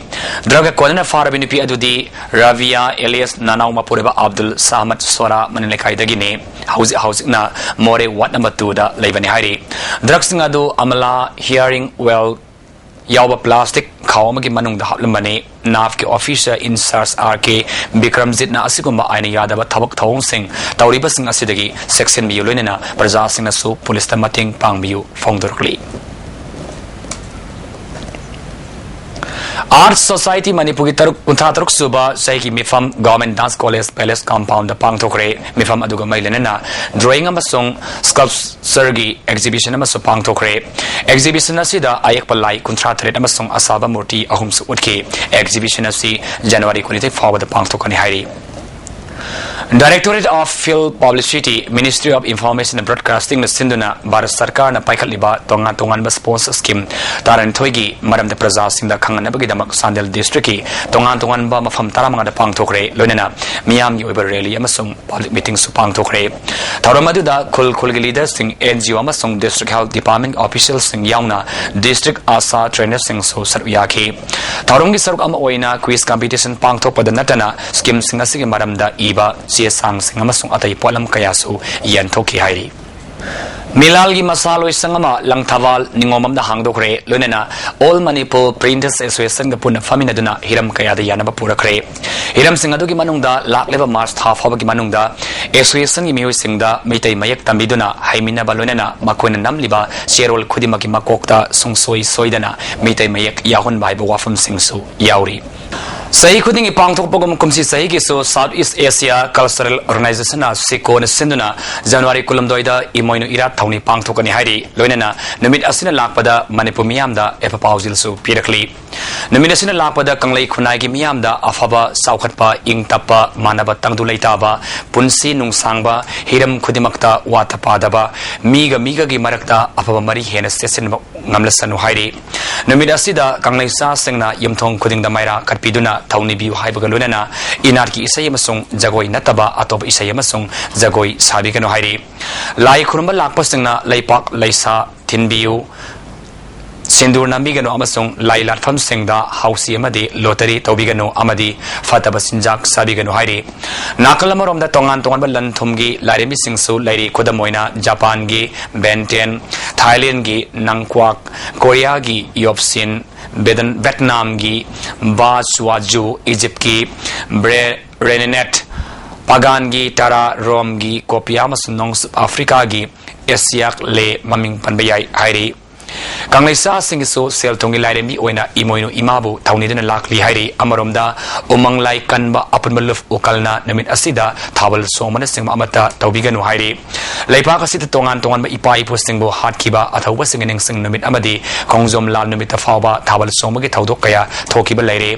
ꯗ꯭ꯔꯒ ꯀꯣꯟꯅꯅ ꯐꯥꯔꯕꯤ ꯅꯨꯄꯤ ꯑꯗꯨꯗꯤ ꯔꯥꯕꯤꯌꯥ ꯑꯦꯂꯤꯌꯁ ꯅꯅꯥꯎ ꯃꯄꯨꯔꯣꯏꯕ ꯑꯕꯗꯨꯜ ꯁꯍꯃꯠ ꯁꯣꯔꯥ ꯃꯅꯤꯡ ꯂꯩꯀꯥꯏꯗꯒꯤꯅꯤ꯫ ꯍꯧꯖꯤꯛ ꯍꯧꯖꯤꯛꯅ ꯃꯣꯔꯦ ꯋꯥꯔꯗ ꯅꯝꯕꯔ ꯇꯨꯗ ꯂꯩꯕꯅꯤ ꯍꯥꯏꯔꯤ꯫ ꯗ꯭ꯔꯒꯁꯤꯡ ꯑꯗꯨ ꯑꯃꯂꯥ ꯍꯤꯌꯥꯔꯤꯡ ꯑꯣꯏꯜ ꯌꯥꯎꯕ ꯄ꯭ꯂꯥꯁꯇꯤꯛ ꯈꯥꯎ ꯑꯃꯒꯤ ꯃꯅꯨꯡꯗ ꯍꯥꯞꯂꯝꯕꯅꯤ꯫ ꯅꯥꯐꯀꯤ ꯑꯣꯐꯤꯁꯔ ꯏꯟꯆꯥꯔꯖ ꯑꯥꯔ ꯀꯦ ꯕꯤꯀ꯭ꯔꯝꯖꯤꯠꯅ ꯑꯁꯤꯒꯨꯝꯕ ꯑꯥꯏꯟ ꯌꯥꯗꯕ ꯊꯕꯛ ꯊꯧꯑꯣꯡꯁꯤꯡ ꯇꯧꯔꯤꯕꯁꯤꯡ ꯑꯁꯤꯗꯒꯤ ꯆꯦꯛꯁꯤꯟꯕꯤꯌꯨ, ꯂꯣꯏꯅꯅ ꯄ꯭ꯔꯖꯥꯁꯤꯡꯅꯁꯨ ꯄꯨꯂꯤꯁꯇ ꯃꯇꯦꯡ ꯄꯥꯡꯕꯤꯌꯨ ꯐꯣꯡꯗꯣꯔꯛꯂꯤ꯫ ꯑꯥꯔꯠꯁ ꯁꯣꯁꯥꯏꯇꯤ ꯃꯅꯤꯄꯨꯔꯒꯤ ꯇꯔꯨꯛ, ꯀꯨꯟꯊ꯭ꯔꯥ ꯇꯔꯨꯛ ꯁꯨꯕ ꯆꯍꯤꯒꯤ ꯃꯤꯐꯝ government dance college palace compound ꯄꯥꯡꯊꯣꯛꯈ꯭ꯔꯦ꯫ ꯃꯤꯐꯝ ꯑꯗꯨꯒ ꯃꯔꯤ ꯂꯩꯅꯅ ꯗ꯭ꯔꯣꯌꯤꯡ ꯑꯃꯁꯨꯡ ꯁ꯭ꯀꯜꯞꯆꯔꯒꯤ ꯑꯦꯛꯖꯤꯕꯤꯁꯟ ꯑꯃꯁꯨ ꯄꯥꯡꯊꯣꯛꯈ꯭ꯔꯦ꯫ ꯑꯦꯛꯖꯤꯕꯤꯁꯟ ꯑꯁꯤꯗ ꯑꯌꯦꯛꯄ ꯂꯥꯏ ꯀꯨꯟꯊ꯭ꯔꯥ ꯇꯔꯦꯠ ꯑꯃꯁꯨꯡ ꯑꯁꯥꯕ ꯃꯨꯔꯇꯤ ꯑꯍꯨꯝꯁꯨ ꯎꯠꯈꯤ꯫ ꯑꯦꯛꯖꯤꯕꯤꯁꯟ ꯑꯁꯤ ꯖꯅꯋꯥꯔꯤ ꯀꯨꯟꯅꯤꯊꯣꯏ ꯐꯥꯎꯕꯗ ꯄꯥꯡꯊꯣꯛꯀꯅꯤ ꯍꯥꯏꯔꯤ꯫ Directorate of Field Publicity, Ministry of Information and Broadcasting ꯅ ꯁꯤꯟꯗꯨꯅ ꯚꯥꯔꯠ ꯁꯔꯀꯥꯔꯅ ꯄꯥꯏꯈꯠꯂꯤꯕ ꯇꯣꯉꯥꯟ ꯇꯣꯉꯥꯟꯕ ꯁ꯭ꯄꯣꯔꯠꯁ ꯁ꯭ꯀꯤꯝ ꯇꯔꯥꯅꯤꯊꯣꯏꯒꯤ ꯃꯔꯝꯗ ꯄ꯭ꯔꯖꯥꯁꯤꯡꯗ ꯈꯪꯍꯟꯅꯕꯒꯤꯗꯃꯛ ꯆꯥꯟꯗꯦꯜ ꯗꯤꯁꯇ꯭ꯔꯤꯛꯀꯤ ꯇꯣꯉꯥꯟ ꯇꯣꯉꯥꯟꯕ ꯃꯐꯝ ꯇꯔꯥꯃꯉꯥꯗ ꯄꯥꯡꯊꯣꯛꯈ꯭ꯔꯦ꯫ ꯂꯣꯏꯅꯅ ꯃꯤꯌꯥꯝꯒꯤ ꯑꯣꯏꯕ ꯔꯦꯂꯤ ꯑꯃꯁꯨꯡ ꯄꯕ꯭ꯂꯤꯛ ꯃꯤꯇꯤꯡꯁꯨ ꯄꯥꯡꯊꯣꯛꯈ꯭ꯔꯦ꯫ ꯊꯧꯔꯝ ꯑꯗꯨꯗ ꯈꯨꯜ ꯈꯨꯜꯒꯤ ꯂꯤꯗꯔꯁꯤꯡ, ꯑꯦꯟ ꯖꯤ ꯑꯣ ꯑꯃꯁꯨꯡ ꯗꯤꯁꯇ꯭ꯔꯤꯛ ꯍꯦꯜꯊ ꯗꯤꯄꯥꯔꯠꯃꯦꯟꯠ ꯑꯣꯐꯤꯁꯤꯌꯦꯜꯁꯤꯡ ꯌꯥꯎꯅ ꯗꯤꯁꯇ꯭ꯔꯤꯛ ꯑꯥꯁꯥ ꯇ꯭ꯔꯦꯅꯔꯁꯤꯡꯁꯨ ꯁꯔꯨꯛ ꯌꯥꯈꯤ꯫ ꯊꯧꯔꯝꯒꯤ ꯁꯔꯨꯛ ꯑꯃ ꯑꯣꯏꯅ ꯀ꯭ꯋꯤꯖ ꯀꯝꯄꯤꯇꯤꯁꯟ ꯄꯥꯡꯊꯣꯛꯄꯗ ꯅꯠꯇꯅ ꯁ꯭ꯀꯤꯝꯁꯤꯡ ꯑꯁꯤꯒꯤ ꯃꯔꯝꯗ ꯏꯕ ꯆꯦ ꯆꯥꯡꯁꯤꯡ ꯑꯃꯁꯨꯡ ꯑꯇꯩ ꯄꯣꯠꯂꯝ ꯀꯌꯥꯁꯨ ꯌꯦꯟꯊꯣꯛꯈꯤ ꯍꯥꯏꯔꯤ꯫ ꯃꯤꯂꯥꯜꯒꯤ ꯃꯁꯥ ꯂꯣꯏꯁꯪ ꯑꯃ ꯂꯪꯊꯕꯥꯜ ꯅꯤꯉꯣꯝꯕꯝꯗ ꯍꯥꯡꯗꯣꯛꯈ꯭ꯔꯦ꯫ ꯂꯣꯏꯅꯅ ꯑꯣꯜ ꯃꯅꯤꯄꯨꯔ ꯄ꯭ꯔꯤꯟꯇꯔꯁ ꯑꯦꯁꯣꯁꯤꯌꯦꯁꯟꯒ ꯄꯨꯟꯅ ꯐꯝꯃꯤꯟꯅꯗꯨꯅ ꯍꯤꯔꯝ ꯀꯌꯥꯗ ꯌꯥꯅꯕ ꯄꯨꯔꯛꯈ꯭ꯔꯦ꯫ ꯍꯤꯔꯝꯁꯤꯡ ꯑꯗꯨꯒꯤ ꯃꯅꯨꯡꯗ ꯂꯥꯛꯂꯤꯕ ꯃꯥꯔꯆ ꯊꯥ ꯐꯥꯎꯕꯒꯤ ꯃꯅꯨꯡꯗ ꯑꯦꯁꯣꯁꯤꯌꯦꯁꯟꯒꯤ ꯃꯤꯑꯣꯏꯁꯤꯡꯗ ꯃꯩꯇꯩ ꯃꯌꯦꯛ ꯇꯝꯕꯤꯗꯨꯅ ꯍꯩꯃꯤꯟꯅꯕ, ꯂꯣꯏꯅꯅ ꯃꯈꯣꯏꯅ ꯅꯝꯂꯤꯕ ꯆꯦꯔꯣꯜ ꯈꯨꯗꯤꯡꯃꯛꯀꯤ ꯃꯀꯣꯛꯇ ꯁꯨꯡꯁꯣꯏ ꯁꯣꯏꯗꯅ ꯃꯩꯇꯩ ꯃꯌꯦꯛ ꯌꯥꯎꯍꯟꯕ ꯍꯥꯏꯕ ꯋꯥꯐꯝꯁꯤꯡꯁꯨ ꯌꯥꯎꯔꯤ꯫ ꯆꯍꯤ ꯈꯨꯗꯤꯡꯒꯤ ꯄꯥꯡꯊꯣꯛꯄꯒꯨꯝ ꯀꯨꯝꯁꯤ ꯆꯍꯤꯒꯤꯁꯨ South East Asia Cultural Organization ꯅ ꯁꯤꯀꯣꯅ ꯁꯤꯟꯗꯨꯅ January ꯀꯨꯟꯍꯨꯝꯗꯣꯏꯗ ꯏꯃꯣꯏꯅꯨ ꯏꯔꯥꯠ ꯊꯧꯅꯤ ꯄꯥꯡꯊꯣꯛꯀꯅꯤ ꯍꯥꯏꯔꯤ꯫ ꯂꯣꯏꯅꯅ ꯅꯨꯃꯤꯠ ꯑꯁꯤꯅ ꯂꯥꯛꯄꯗ ꯃꯅꯤꯄꯨꯔ ꯃꯤꯌꯥꯝꯗ ꯌꯥꯏꯐ ꯄꯥꯎꯖꯦꯜꯁꯨ ꯄꯤꯔꯛꯂꯤ꯫ ꯅꯨꯃꯤꯠ ꯑꯁꯤꯅ ꯂꯥꯛꯄꯗ ꯀꯪꯂꯩ ꯈꯨꯟꯅꯥꯏꯒꯤ ꯃꯤꯌꯥꯝꯗ ꯑꯐꯕ, ꯆꯥꯎꯈꯠꯄ, ꯏꯪ ꯇꯞꯄ, ꯃꯥꯟꯅꯕ ꯇꯪꯗꯨ ꯂꯩꯇꯥꯕ, ꯄꯨꯟꯁꯤ ꯅꯨꯡꯁꯥꯡꯕ, ꯍꯤꯔꯝ ꯈꯨꯗꯤꯡꯃꯛꯇ ꯋꯥꯠꯇ ꯄꯥꯗꯕ, ꯃꯤꯒ ꯃꯤꯒꯒꯤ ꯃꯔꯛꯇ ꯑꯐꯕ ꯃꯔꯤ ꯍꯦꯟꯅ ꯆꯦꯠꯁꯤꯟꯕ ꯉꯝꯂꯁꯅꯨ ꯍꯥꯏꯔꯤ꯫ ꯅꯨꯃꯤꯠ ꯑꯁꯤꯗ ꯀꯪꯂꯩꯆꯥꯁꯤꯡꯅ ꯌꯨꯝꯊꯣꯡ ꯈꯨꯗꯤꯡꯗ ꯃꯩꯔꯥ ꯀꯠꯄꯤꯗꯨꯅ ꯊꯧꯅꯤꯕꯤꯌꯨ ꯍꯥꯏꯕꯒ ꯂꯣꯏꯅꯅ ꯏꯅꯥꯠꯀꯤ ꯏꯁꯩ ꯑꯃꯁꯨꯡ ꯖꯒꯣꯏ ꯅꯠꯇꯕ ꯑꯇꯣꯞꯄ ꯏꯁꯩ ꯑꯃꯁꯨꯡ ꯖꯒꯣꯏ ꯁꯥꯕꯤꯒꯅꯨ ꯍꯥꯏꯔꯤ꯫ ꯂꯥꯏ ꯈꯨꯔꯨꯝꯕ ꯂꯥꯛꯄꯁꯤꯡꯅ ꯂꯩꯄꯥꯛ ꯂꯩꯁꯥ ꯊꯤꯟꯕꯤꯌꯨ, ꯁꯤꯟꯗꯨꯔ ꯅꯝꯕꯤꯒꯅꯨ ꯑꯃꯁꯨꯡ ꯂꯥꯏ ꯂꯥꯠꯐꯝꯁꯤꯡꯗ ꯍꯥꯎꯁꯤ ꯑꯃꯗꯤ ꯂꯣꯇꯔꯤ ꯇꯧꯕꯤꯒꯅꯨ ꯑꯃꯗꯤ ꯐꯠꯇꯕ ꯆꯤꯟꯖꯥꯛ ꯆꯥꯕꯤꯒꯅꯨ ꯍꯥꯏꯔꯤ꯫ ꯅꯥꯀꯜ ꯑꯃꯔꯣꯝꯗ ꯇꯣꯉꯥꯟ ꯇꯣꯉꯥꯟꯕ ꯂꯟ ꯊꯨꯝꯒꯤ ꯂꯥꯏꯔꯦꯝꯕꯤꯁꯤꯡꯁꯨ ꯂꯩꯔꯤ꯫ ꯈꯨꯗꯝ ꯑꯣꯏꯅ ꯖꯄꯥꯟꯒꯤ ꯕꯦꯟꯇꯦꯟ, ꯊꯥꯏꯂꯦꯟꯒꯤ ꯅꯪꯀ꯭ꯋꯥꯛ, ꯀꯣꯔꯤꯌꯥꯒꯤ ꯌꯣꯞꯁꯤꯟ, ꯕꯦꯗꯟ-, ꯚꯦꯠꯅꯥꯝꯒꯤ ꯕꯥ ꯁꯨꯋꯥꯖꯨ, ꯏꯖꯤꯞꯀꯤ ꯕ꯭ꯔꯦ-, ꯔꯦꯅꯦꯅꯦꯠ, ꯄꯥꯒꯥꯟꯒꯤ ꯇꯔꯥ, ꯔꯣꯝꯒꯤ ꯀꯣꯄꯤꯌꯥ ꯑꯃꯁꯨꯡ ꯅꯣꯡꯆꯨꯞ ꯑꯐ꯭ꯔꯤꯀꯥꯒꯤ ꯑꯦꯁꯤꯌꯥꯛ ꯂꯦ ꯃꯃꯤꯡ ꯄꯟꯕ ꯌꯥꯏ ꯍꯥꯏꯔꯤ꯫ ꯀꯪꯂꯩꯆꯥꯁꯤꯡꯒꯤꯁꯨ ꯁꯦꯜ ꯊꯨꯝꯒꯤ ꯂꯥꯏꯔꯦꯝꯕꯤ ꯑꯣꯏꯅ ꯏꯃꯣꯏꯅꯨ ꯏꯃꯥꯕꯨ ꯊꯧꯅꯤꯗꯨꯅ ꯂꯥꯛꯂꯤ ꯍꯥꯏꯔꯤ꯫ ꯑꯃꯔꯣꯝꯗ ꯎꯃꯪ ꯂꯥꯏ ꯀꯟꯕ ꯑꯄꯨꯟꯕ ꯂꯨꯞ ꯎꯀꯜꯅ ꯅꯨꯃꯤꯠ ꯑꯁꯤꯗ ꯊꯥꯕꯜ ꯆꯣꯡꯕꯅꯆꯤꯡꯕ ꯑꯃꯠꯇ ꯇꯧꯕꯤꯒꯅꯨ ꯍꯥꯏꯔꯤ꯫ ꯂꯩꯄꯥꯛ ꯑꯁꯤꯗ ꯇꯣꯉꯥꯟ ꯇꯣꯉꯥꯟꯕ ꯏꯄꯥ ꯏꯄꯨꯁꯤꯡꯕꯨ ꯍꯥꯠꯈꯤꯕ ꯑꯊꯧꯕꯁꯤꯡꯒꯤ ꯅꯤꯡꯁꯤꯡ ꯅꯨꯃꯤꯠ ꯑꯃꯗꯤ ꯈꯣꯡꯖꯣꯝ ꯂꯥꯜ ꯅꯨꯃꯤꯠꯇ ꯐꯥꯎꯕ ꯊꯥꯕꯜ ꯆꯣꯡꯕꯒꯤ ꯊꯧꯗꯣꯛ ꯀꯌꯥ ꯊꯣꯛꯈꯤꯕ ꯂꯩꯔꯦ꯫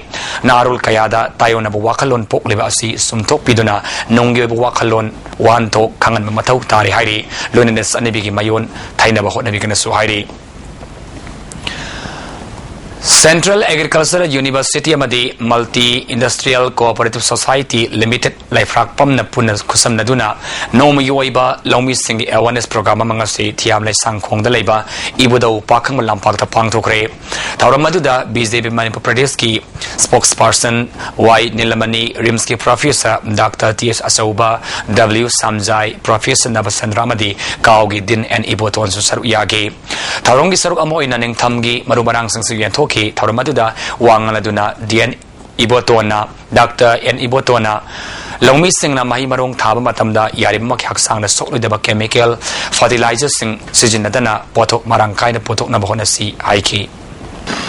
ꯅꯍꯥꯔꯣꯜ ꯀꯌꯥꯗ ꯇꯥꯏꯑꯣꯟꯅꯕ ꯋꯥꯈꯜꯂꯣꯟ ꯄꯣꯛꯂꯤꯕ ꯑꯁꯤ ꯁꯨꯝꯊꯣꯛꯄꯤꯗꯨꯅ ꯅꯨꯡꯒꯤ ꯑꯣꯏꯕ ꯋꯥꯈꯜꯂꯣꯟ ꯋꯥꯍꯟꯊꯣꯛ ꯈꯪꯍꯟꯕ ꯃꯊꯧ ꯇꯥꯔꯤ ꯍꯥꯏꯔꯤ꯫ ꯂꯣꯏꯅꯅ ꯆꯠꯅꯕꯤꯒꯤ ꯃꯌꯣꯟ ꯊꯩꯅꯕ ꯍꯣꯠꯅꯕꯤꯒꯅꯁꯨ ꯍꯥꯏꯔꯤ꯫ Central Agricultural University ꯑꯃꯗꯤ Multi Industrial Cooperative Society Limited ꯂꯩꯐ꯭ꯔꯥꯛꯄꯝꯅ ꯄꯨꯟꯅ ꯈꯨꯠꯁꯝꯅꯗꯨꯅ ꯅꯣꯡꯃꯒꯤ ꯑꯣꯏꯕ ꯂꯧꯃꯤꯁꯤꯡꯒꯤ awareness program ꯑꯃ ꯉꯁꯤ ꯊꯤꯌꯥꯝ ꯂꯩꯁꯥꯡꯈꯣꯡꯗ ꯂꯩꯕ ꯏꯕꯨꯙꯧ ꯄꯥꯈꯪꯕ ꯂꯝꯄꯥꯛꯇ ꯄꯥꯡꯊꯣꯛꯈ꯭ꯔꯦ꯫ ꯊꯧꯔꯝ ꯑꯗꯨꯗ B J P ꯃꯅꯤꯄꯨꯔ ꯄ꯭ꯔꯗꯦꯁꯀꯤ spokesperson Y ꯅꯤꯂꯃꯅꯤ, ꯔꯤꯝꯁꯀꯤ professor Doctor T S ꯑꯆꯧꯕ, W ꯁꯥꯝꯖꯥꯏ, professor ꯅꯕꯆꯟꯗ꯭ꯔ ꯑꯃꯗꯤ ꯀꯥꯎꯒꯤ ꯗꯤꯟ ꯑꯦꯟ ꯏꯕꯣꯇꯣꯟꯁꯨ ꯁꯔꯨꯛ ꯌꯥꯈꯤ꯫ ꯊꯧꯔꯝꯒꯤ ꯁꯔꯨꯛ ꯑꯃ ꯑꯣꯏꯅ ꯅꯤꯡꯊꯝꯒꯤ ꯃꯔꯨ ꯃꯔꯥꯡꯁꯤꯡꯁꯨ ꯌꯦꯟꯊꯣꯛꯈꯤ꯫ ꯊꯧꯔꯝ ꯑꯗꯨꯗ ꯋꯥ ꯉꯥꯡꯂꯗꯨꯅ D N ꯏꯕꯣꯇꯣꯟꯅ, Doctor N ꯏꯕꯣꯇꯣꯟꯅ ꯂꯧꯃꯤꯁꯤꯡꯅ ꯃꯍꯩ ꯃꯔꯣꯡ ꯊꯥꯕ ꯃꯇꯝꯗ ꯌꯥꯔꯤꯕ ꯃꯈꯩ ꯍꯛꯆꯥꯡꯗ ꯁꯣꯛꯂꯣꯏꯗꯕ chemical fertilizerꯁꯤꯡ ꯁꯤꯖꯤꯟꯅꯗꯅ ꯄꯣꯠꯊꯣꯛ ꯃꯔꯥꯡ ꯀꯥꯏꯅ ꯄꯨꯊꯣꯛꯅꯕ ꯍꯣꯠꯅꯁꯤ ꯍꯥꯏꯈꯤ꯫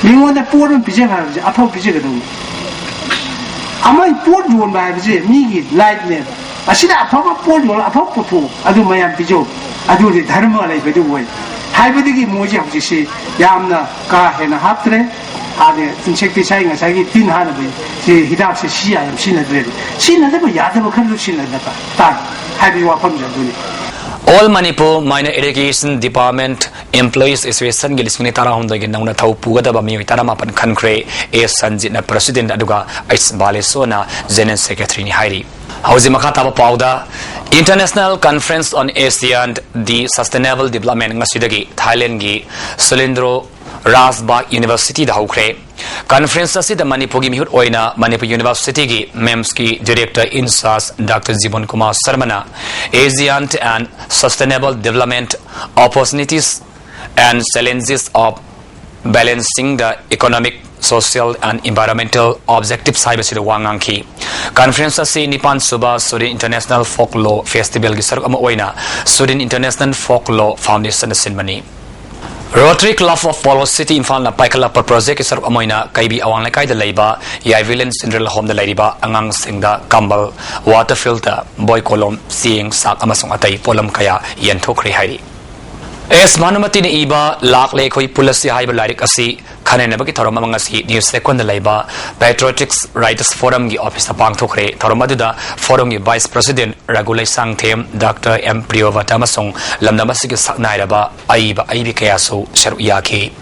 ꯃꯤꯉꯣꯟꯗ ꯄꯣꯠ ꯑꯃ ꯄꯤꯖꯕ ꯍꯥꯏꯕꯁꯦ ꯑꯐꯕ ꯄꯤꯖꯒꯗꯧꯕ꯫ ꯑꯃꯒꯤ ꯄꯣꯠ ꯌꯣꯟꯕ ꯍꯥꯏꯕꯁꯦ ꯃꯤꯒꯤ ꯂꯥꯏꯐꯅꯦꯕ꯫ ꯑꯁꯤꯗ ꯑꯐꯕ ꯄꯣꯠ ꯌꯣꯜꯂ ꯑꯐꯕ ꯄꯨꯊꯣꯛ, ꯑꯗꯨ ꯃꯌꯥꯝ ꯄꯤꯖꯧ, ꯑꯗꯨꯗꯤ ꯙꯔꯃ ꯂꯩꯕꯗꯨ ꯑꯣꯏ꯫ ꯍꯥꯏꯕꯗꯒꯤ ꯃꯣꯏꯁꯦ ꯍꯧꯖꯤꯛꯁꯤ ꯌꯥꯝꯅ ꯀꯥ ꯍꯦꯟꯅ ꯍꯥꯞꯇ꯭ꯔꯦ꯫ ꯑꯗ ꯏꯟꯁꯦꯛꯇꯤꯁꯥꯏꯠ, ꯉꯁꯥꯏꯒꯤ ꯇꯤꯟ ꯍꯥꯠꯅꯕ ꯁꯤ ꯍꯤꯗꯥꯛꯁꯦ ꯁꯤ ꯌꯥꯝ ꯁꯤꯖꯤꯟꯅꯗ꯭ꯔꯦꯕ꯫ ꯁꯤꯖꯤꯟꯅꯗꯕ ꯌꯥꯗꯕ ꯈꯔꯁꯨ ꯁꯤꯖꯤꯟꯅꯗꯕ ꯇꯥꯏ ꯍꯥꯏꯕꯒꯤ ꯋꯥꯐꯝꯁꯦ ꯑꯗꯨꯅꯤ꯫ All Manipur Minor Education Department Employees Associationꯒꯤ ꯂꯤꯁꯤꯡ ꯑꯅꯤ ꯇꯔꯥꯍꯨꯝꯗꯣꯏꯒꯤ ꯅꯧꯅ ꯊꯧ ꯄꯨꯒꯗꯕ ꯃꯤꯑꯣꯏ ꯇꯔꯥꯃꯥꯄꯟ ꯈꯟꯈ꯭ꯔꯦ꯫ ꯑꯦ ꯁꯟꯖꯤꯠꯅ president, ꯑꯗꯨꯒ ꯑꯩꯁ ꯕꯥꯂꯦꯁꯣꯔꯅ general secretaryꯅꯤ ꯍꯥꯏꯔꯤ꯫ ꯍꯧꯖꯤꯛ ꯃꯈꯥ ꯇꯥꯕ ꯄꯥꯎꯗ, International Conference on Asia and the Sustainable Development ꯉꯁꯤꯗꯒꯤ ꯊꯥꯏꯂꯦꯟꯒꯤ ꯁꯨꯂꯤꯟꯗ꯭ꯔꯣ ꯔꯥꯖꯕꯥꯒ ꯌꯨꯅꯤꯚꯔꯁꯤꯇꯤꯗ ꯍꯧꯈ꯭ꯔꯦ꯫ ꯀꯟꯐꯔꯦꯟꯁ ꯑꯁꯤꯗ ꯃꯅꯤꯄꯨꯔꯒꯤ ꯃꯤꯍꯨꯠ ꯑꯣꯏꯅ ꯃꯅꯤꯄꯨꯔ ꯌꯨꯅꯤꯚꯔꯁꯤꯇꯤꯒꯤ ꯃꯦꯝꯁꯀꯤ director in charge Doctor ꯖꯤꯕꯣꯟ Kumar ꯁꯔꯃꯅ Asian and Sustainable Development Opportunities and Challenges of Balancing the Economic, Social and Environmental Objectives ꯍꯥꯏꯕꯁꯤꯗ ꯋꯥ ꯉꯥꯡꯈꯤ꯫ ꯀꯟꯐꯔꯦꯟꯁ ꯑꯁꯤ ꯅꯤꯄꯥꯟ ꯁꯨꯕ Sweden International Folk Law Festivalꯒꯤ ꯁꯔꯨꯛ ꯑꯃ ꯑꯣꯏꯅ Sweden International Folk Law Foundationꯅ ꯁꯤꯟꯕꯅꯤ꯫ Rotary Club of Polo City ꯏꯝꯐꯥꯜꯅ ꯄꯥꯏꯈꯠꯂꯛꯄ projectꯀꯤ ꯁꯔꯨꯛ ꯑꯃ ꯑꯣꯏꯅ ꯀꯩꯕꯤ ꯑꯋꯥꯡ ꯂꯩꯀꯥꯏꯗ ꯂꯩꯕ ꯌꯥꯏꯚꯤꯂꯦꯟ ꯆꯤꯜꯗ꯭ꯔꯦꯟ ꯍꯣꯝꯗ ꯂꯩꯔꯤꯕ ꯑꯉꯥꯡꯁꯤꯡꯗ ꯀꯝꯕꯜ, water filter, ꯕꯣꯏ ꯀꯣꯂꯣꯝ, ꯆꯦꯡ, ꯆꯥꯛ ꯑꯃꯁꯨꯡ ꯑꯇꯩ ꯄꯣꯠꯂꯝ ꯀꯌꯥ ꯌꯦꯟꯊꯣꯛꯈ꯭ꯔꯦ ꯍꯥꯏꯔꯤ꯫ ꯑꯦꯁ ꯚꯥꯅꯨꯃꯇꯤꯅ ꯏꯕ ꯂꯥꯛꯂꯦ ꯑꯩꯈꯣꯏ ꯄꯨꯜꯂꯁꯤ ꯍꯥꯏꯕ ꯂꯥꯏꯔꯤꯛ ꯑꯁꯤ ꯈꯟꯅꯅꯕꯒꯤ ꯊꯧꯔꯝ ꯑꯃ ꯉꯁꯤ ꯅ꯭ꯌꯨ ꯁꯦꯀꯣꯟꯗ ꯂꯩꯕ Patriotic Writers Forumꯒꯤ officeꯇ ꯄꯥꯡꯊꯣꯛꯈ꯭ꯔꯦ꯫ ꯊꯧꯔꯝ ꯑꯗꯨꯗ forumꯒꯤ vice president Raghu Leishangthem, Doctor M Priyobrata ꯑꯃꯁꯨꯡ ꯂꯝꯗꯝ ꯑꯁꯤꯒꯤ ꯁꯛꯅꯥꯏꯔꯕ ꯑꯏꯕ ꯑꯏꯕꯤ ꯀꯌꯥꯁꯨ ꯁꯔꯨꯛ ꯌꯥꯈꯤ꯫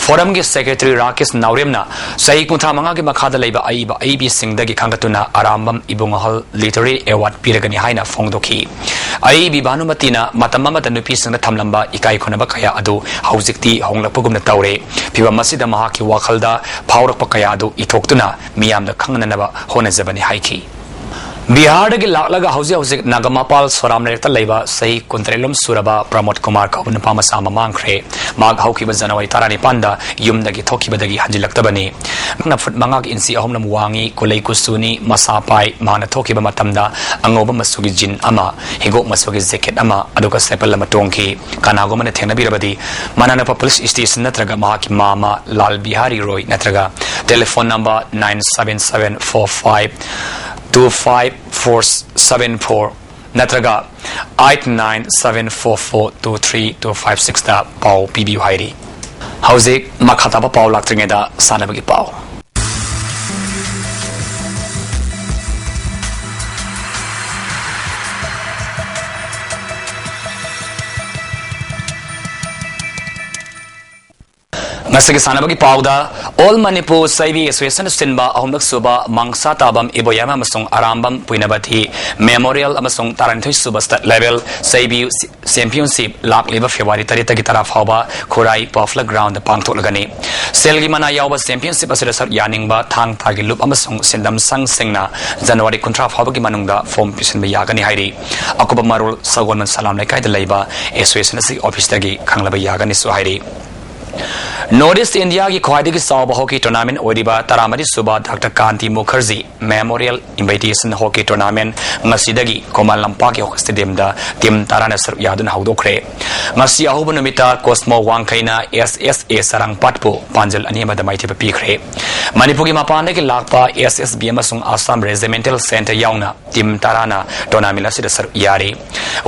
Forumꯒꯤ secretary ꯔꯥꯀꯦꯁ ꯅꯥꯎꯔꯦꯝꯅ ꯆꯍꯤ ꯀꯨꯟꯊ꯭ꯔꯥ ꯃꯉꯥꯒꯤ ꯃꯈꯥꯗ ꯂꯩꯕ ꯑꯏꯕ ꯑꯏꯕꯤꯁꯤꯡꯗꯒꯤ ꯈꯟꯒꯠꯇꯨꯅ ꯑꯔꯥꯝꯕꯝ ꯏꯕꯨꯡ ꯑꯍꯜ literary award ꯄꯤꯔꯒꯅꯤ ꯍꯥꯏꯅ ꯐꯣꯡꯗꯣꯛꯈꯤ꯫ ꯑꯏꯕꯤ ꯚꯥꯅꯨꯃꯇꯤꯅ ꯃꯇꯝ ꯑꯃꯗ ꯅꯨꯄꯤꯁꯤꯡꯗ ꯊꯝꯂꯝꯕ ꯏꯀꯥꯏ ꯈꯨꯝꯅꯕ ꯀꯌꯥ ꯑꯗꯨ ꯍꯧꯖꯤꯛꯇꯤ ꯍꯣꯡꯂꯛꯄꯒꯨꯝꯅ ꯇꯧꯔꯦ꯫ ꯐꯤꯚꯝ ꯑꯁꯤꯗ ꯃꯍꯥꯛꯀꯤ ꯋꯥꯈꯜꯗ ꯐꯥꯎꯔꯛꯄ ꯀꯌꯥ ꯑꯗꯨ ꯏꯊꯣꯛꯇꯨꯅ ꯃꯤꯌꯥꯝꯗ ꯈꯪꯅꯅꯕ ꯍꯣꯠꯅꯖꯕꯅꯤ ꯍꯥꯏꯈꯤ꯫ ꯕꯤꯍꯥꯔꯗꯒꯤ ꯂꯥꯛꯂꯒ ꯍꯧꯖꯤꯛ ꯍꯧꯖꯤꯛ ꯅꯥꯒꯥꯃꯄꯥꯜ ꯁꯣꯔꯥꯝ ꯂꯩꯔꯛꯇ ꯂꯩꯕ ꯆꯍꯤ ꯀꯨꯟꯇꯔꯦꯠꯂꯣꯝ ꯁꯨꯔꯕ ꯄ꯭ꯔꯃꯣꯗ ꯀꯨꯃꯥꯔ ꯀꯧꯕ ꯅꯨꯄꯥ ꯃꯆꯥ ꯑꯃ ꯃꯥꯡꯈ꯭ꯔꯦ꯫ ꯃꯍꯥꯛ ꯍꯧꯈꯤꯕ ꯖꯅꯋꯥꯔꯤ ꯇꯔꯥꯅꯤꯄꯥꯟꯗ ꯌꯨꯝꯗꯒꯤ ꯊꯣꯛꯈꯤꯕꯗꯒꯤ ꯍꯟꯖꯤꯜꯂꯛꯇꯕꯅꯤ꯫ ꯃꯍꯥꯛꯅ ꯐꯨꯠ ꯃꯉꯥꯒꯤ ꯏꯟꯆꯤ ꯑꯍꯨꯝꯂꯣꯝ ꯋꯥꯡꯉꯤ, ꯀꯨꯂꯩ ꯀꯨꯆꯨꯅꯤ, ꯃꯁꯥ ꯄꯥꯏ꯫ ꯃꯍꯥꯛꯅ ꯊꯣꯛꯈꯤꯕ ꯃꯇꯝꯗ ꯑꯉꯧꯕ ꯃꯆꯨꯒꯤ ꯖꯤꯟ ꯑꯃ, ꯍꯤꯒꯣꯛ ꯃꯆꯨꯒꯤ ꯖꯦꯀꯦꯠ ꯑꯃ, ꯑꯗꯨꯒ ꯁꯦꯄꯜ ꯑꯃ ꯇꯣꯡꯈꯤ꯫ ꯀꯅꯥꯒꯨꯝꯕꯅ ꯊꯦꯡꯅꯕꯤꯔꯕꯗꯤ ꯃꯅꯥꯛꯅꯛꯄ ꯄꯨꯂꯤꯁ ꯁ꯭ꯇꯦꯁꯟ ꯅꯠꯇ꯭ꯔꯒ ꯃꯍꯥꯛꯀꯤ ꯃꯥꯃ ꯂꯥꯜ ꯕꯤꯍꯥꯔꯤ ꯔꯣꯏ ꯅꯠꯇ꯭ꯔꯒ Telephone number nine seven seven four five two five four seven four ꯅꯠꯇ꯭ꯔꯒ eight nine seven four four two three two five six ꯇ ꯄꯥꯎ ꯄꯤꯕꯤꯌꯨ ꯍꯥꯏꯔꯤ꯫ ꯍꯧꯖꯤꯛ ꯃꯈꯥ ꯇꯥꯕ ꯄꯥꯎ ꯂꯥꯛꯇ꯭ꯔꯤꯉꯩꯗ ꯁꯥꯟꯅꯕꯒꯤ ꯄꯥꯎ꯫ ꯉꯁꯤꯒꯤ ꯁꯥꯟꯅꯕꯒꯤ ꯄꯥꯎꯗ, All Manipur ꯁꯩꯕꯤ Association ꯁꯤꯟꯕ ꯑꯍꯨꯝꯂꯛ ꯁꯨꯕ ꯃꯪꯁꯥ ꯇꯥꯕꯝ ꯏꯕꯣꯌꯥꯏꯃ ꯑꯃꯁꯨꯡ ꯑꯔꯥꯝꯕꯝ ꯄꯨꯏꯅꯕꯊꯤ Memorial ꯑꯃꯁꯨꯡ ꯇꯔꯥꯅꯤꯊꯣꯏ ꯁꯨꯕ State Level ꯁꯩꯕꯤ Championship ꯂꯥꯛꯂꯤꯕ February ꯇꯔꯦꯠꯇꯒꯤ ꯇꯔꯥ ꯐꯥꯎꯕ ꯈꯨꯔꯥꯏ ꯄꯥꯐꯂ ground ꯗ ꯄꯥꯡꯊꯣꯛꯂꯒꯅꯤ꯫ ꯁꯦꯜꯒꯤ ꯃꯅꯥ ꯌꯥꯎꯕ championship ꯑꯁꯤꯗ ꯁꯔꯨꯛ ꯌꯥꯅꯤꯡꯕ ꯊꯥꯡ ꯊꯥꯒꯤ ꯂꯨꯞ ꯑꯃꯁꯨꯡ ꯁꯤꯟꯗꯝ ꯁꯪꯁꯤꯡꯅ January ꯀꯨꯟꯊ꯭ꯔꯥ ꯐꯥꯎꯕꯒꯤ ꯃꯅꯨꯡꯗ form ꯄꯤꯁꯤꯟꯕ ꯌꯥꯒꯅꯤ ꯍꯥꯏꯔꯤ꯫ ꯑꯀꯨꯞꯄ ꯃꯔꯣꯜ ꯁꯒꯣꯜꯕꯟ ꯁꯂꯥꯝ ꯂꯩꯀꯥꯏꯗ ꯂꯩꯕ association ꯑꯁꯤꯒꯤ office ꯇꯒꯤ ꯈꯪꯂꯕ ꯌꯥꯒꯅꯤꯁꯨ ꯍꯥꯏꯔꯤ꯫ North East India ꯒꯤ ꯈ꯭ꯋꯥꯏꯗꯒꯤ ꯆꯥꯎꯕ hockey tournament ꯑꯣꯏꯔꯤꯕ ꯇꯔꯥꯃꯔꯤ ꯁꯨꯕ Doctor Kanti Mukherjee Memorial Invitation Hockey Tournament ꯉꯁꯤꯗꯒꯤ ꯈꯨꯃꯟ ꯂꯝꯄꯥꯛꯀꯤ hockey stadium ꯗ team ꯇꯔꯥꯅ ꯁꯔꯨꯛ ꯌꯥꯗꯨꯅ ꯍꯧꯗꯣꯛꯈ꯭ꯔꯦ꯫ ꯉꯁꯤ ꯑꯍꯧꯕ ꯅꯨꯃꯤꯠꯇ Cosmo ꯋꯥꯡꯈꯩꯅ S S A ꯆꯔꯥꯡꯄꯥꯠꯄꯨ ꯄꯥꯟꯖꯜ ꯑꯅꯤ ꯑꯃꯗ ꯃꯥꯏꯊꯤꯕ ꯄꯤꯈ꯭ꯔꯦ꯫ ꯃꯅꯤꯄꯨꯔꯒꯤ ꯃꯄꯥꯟꯗꯒꯤ ꯂꯥꯛꯄ S S B ꯑꯃꯁꯨꯡ Assam Regimental Centre ꯌꯥꯎꯅ team ꯇꯔꯥꯅ tournament ꯑꯁꯤꯗ ꯁꯔꯨꯛ ꯌꯥꯔꯤ꯫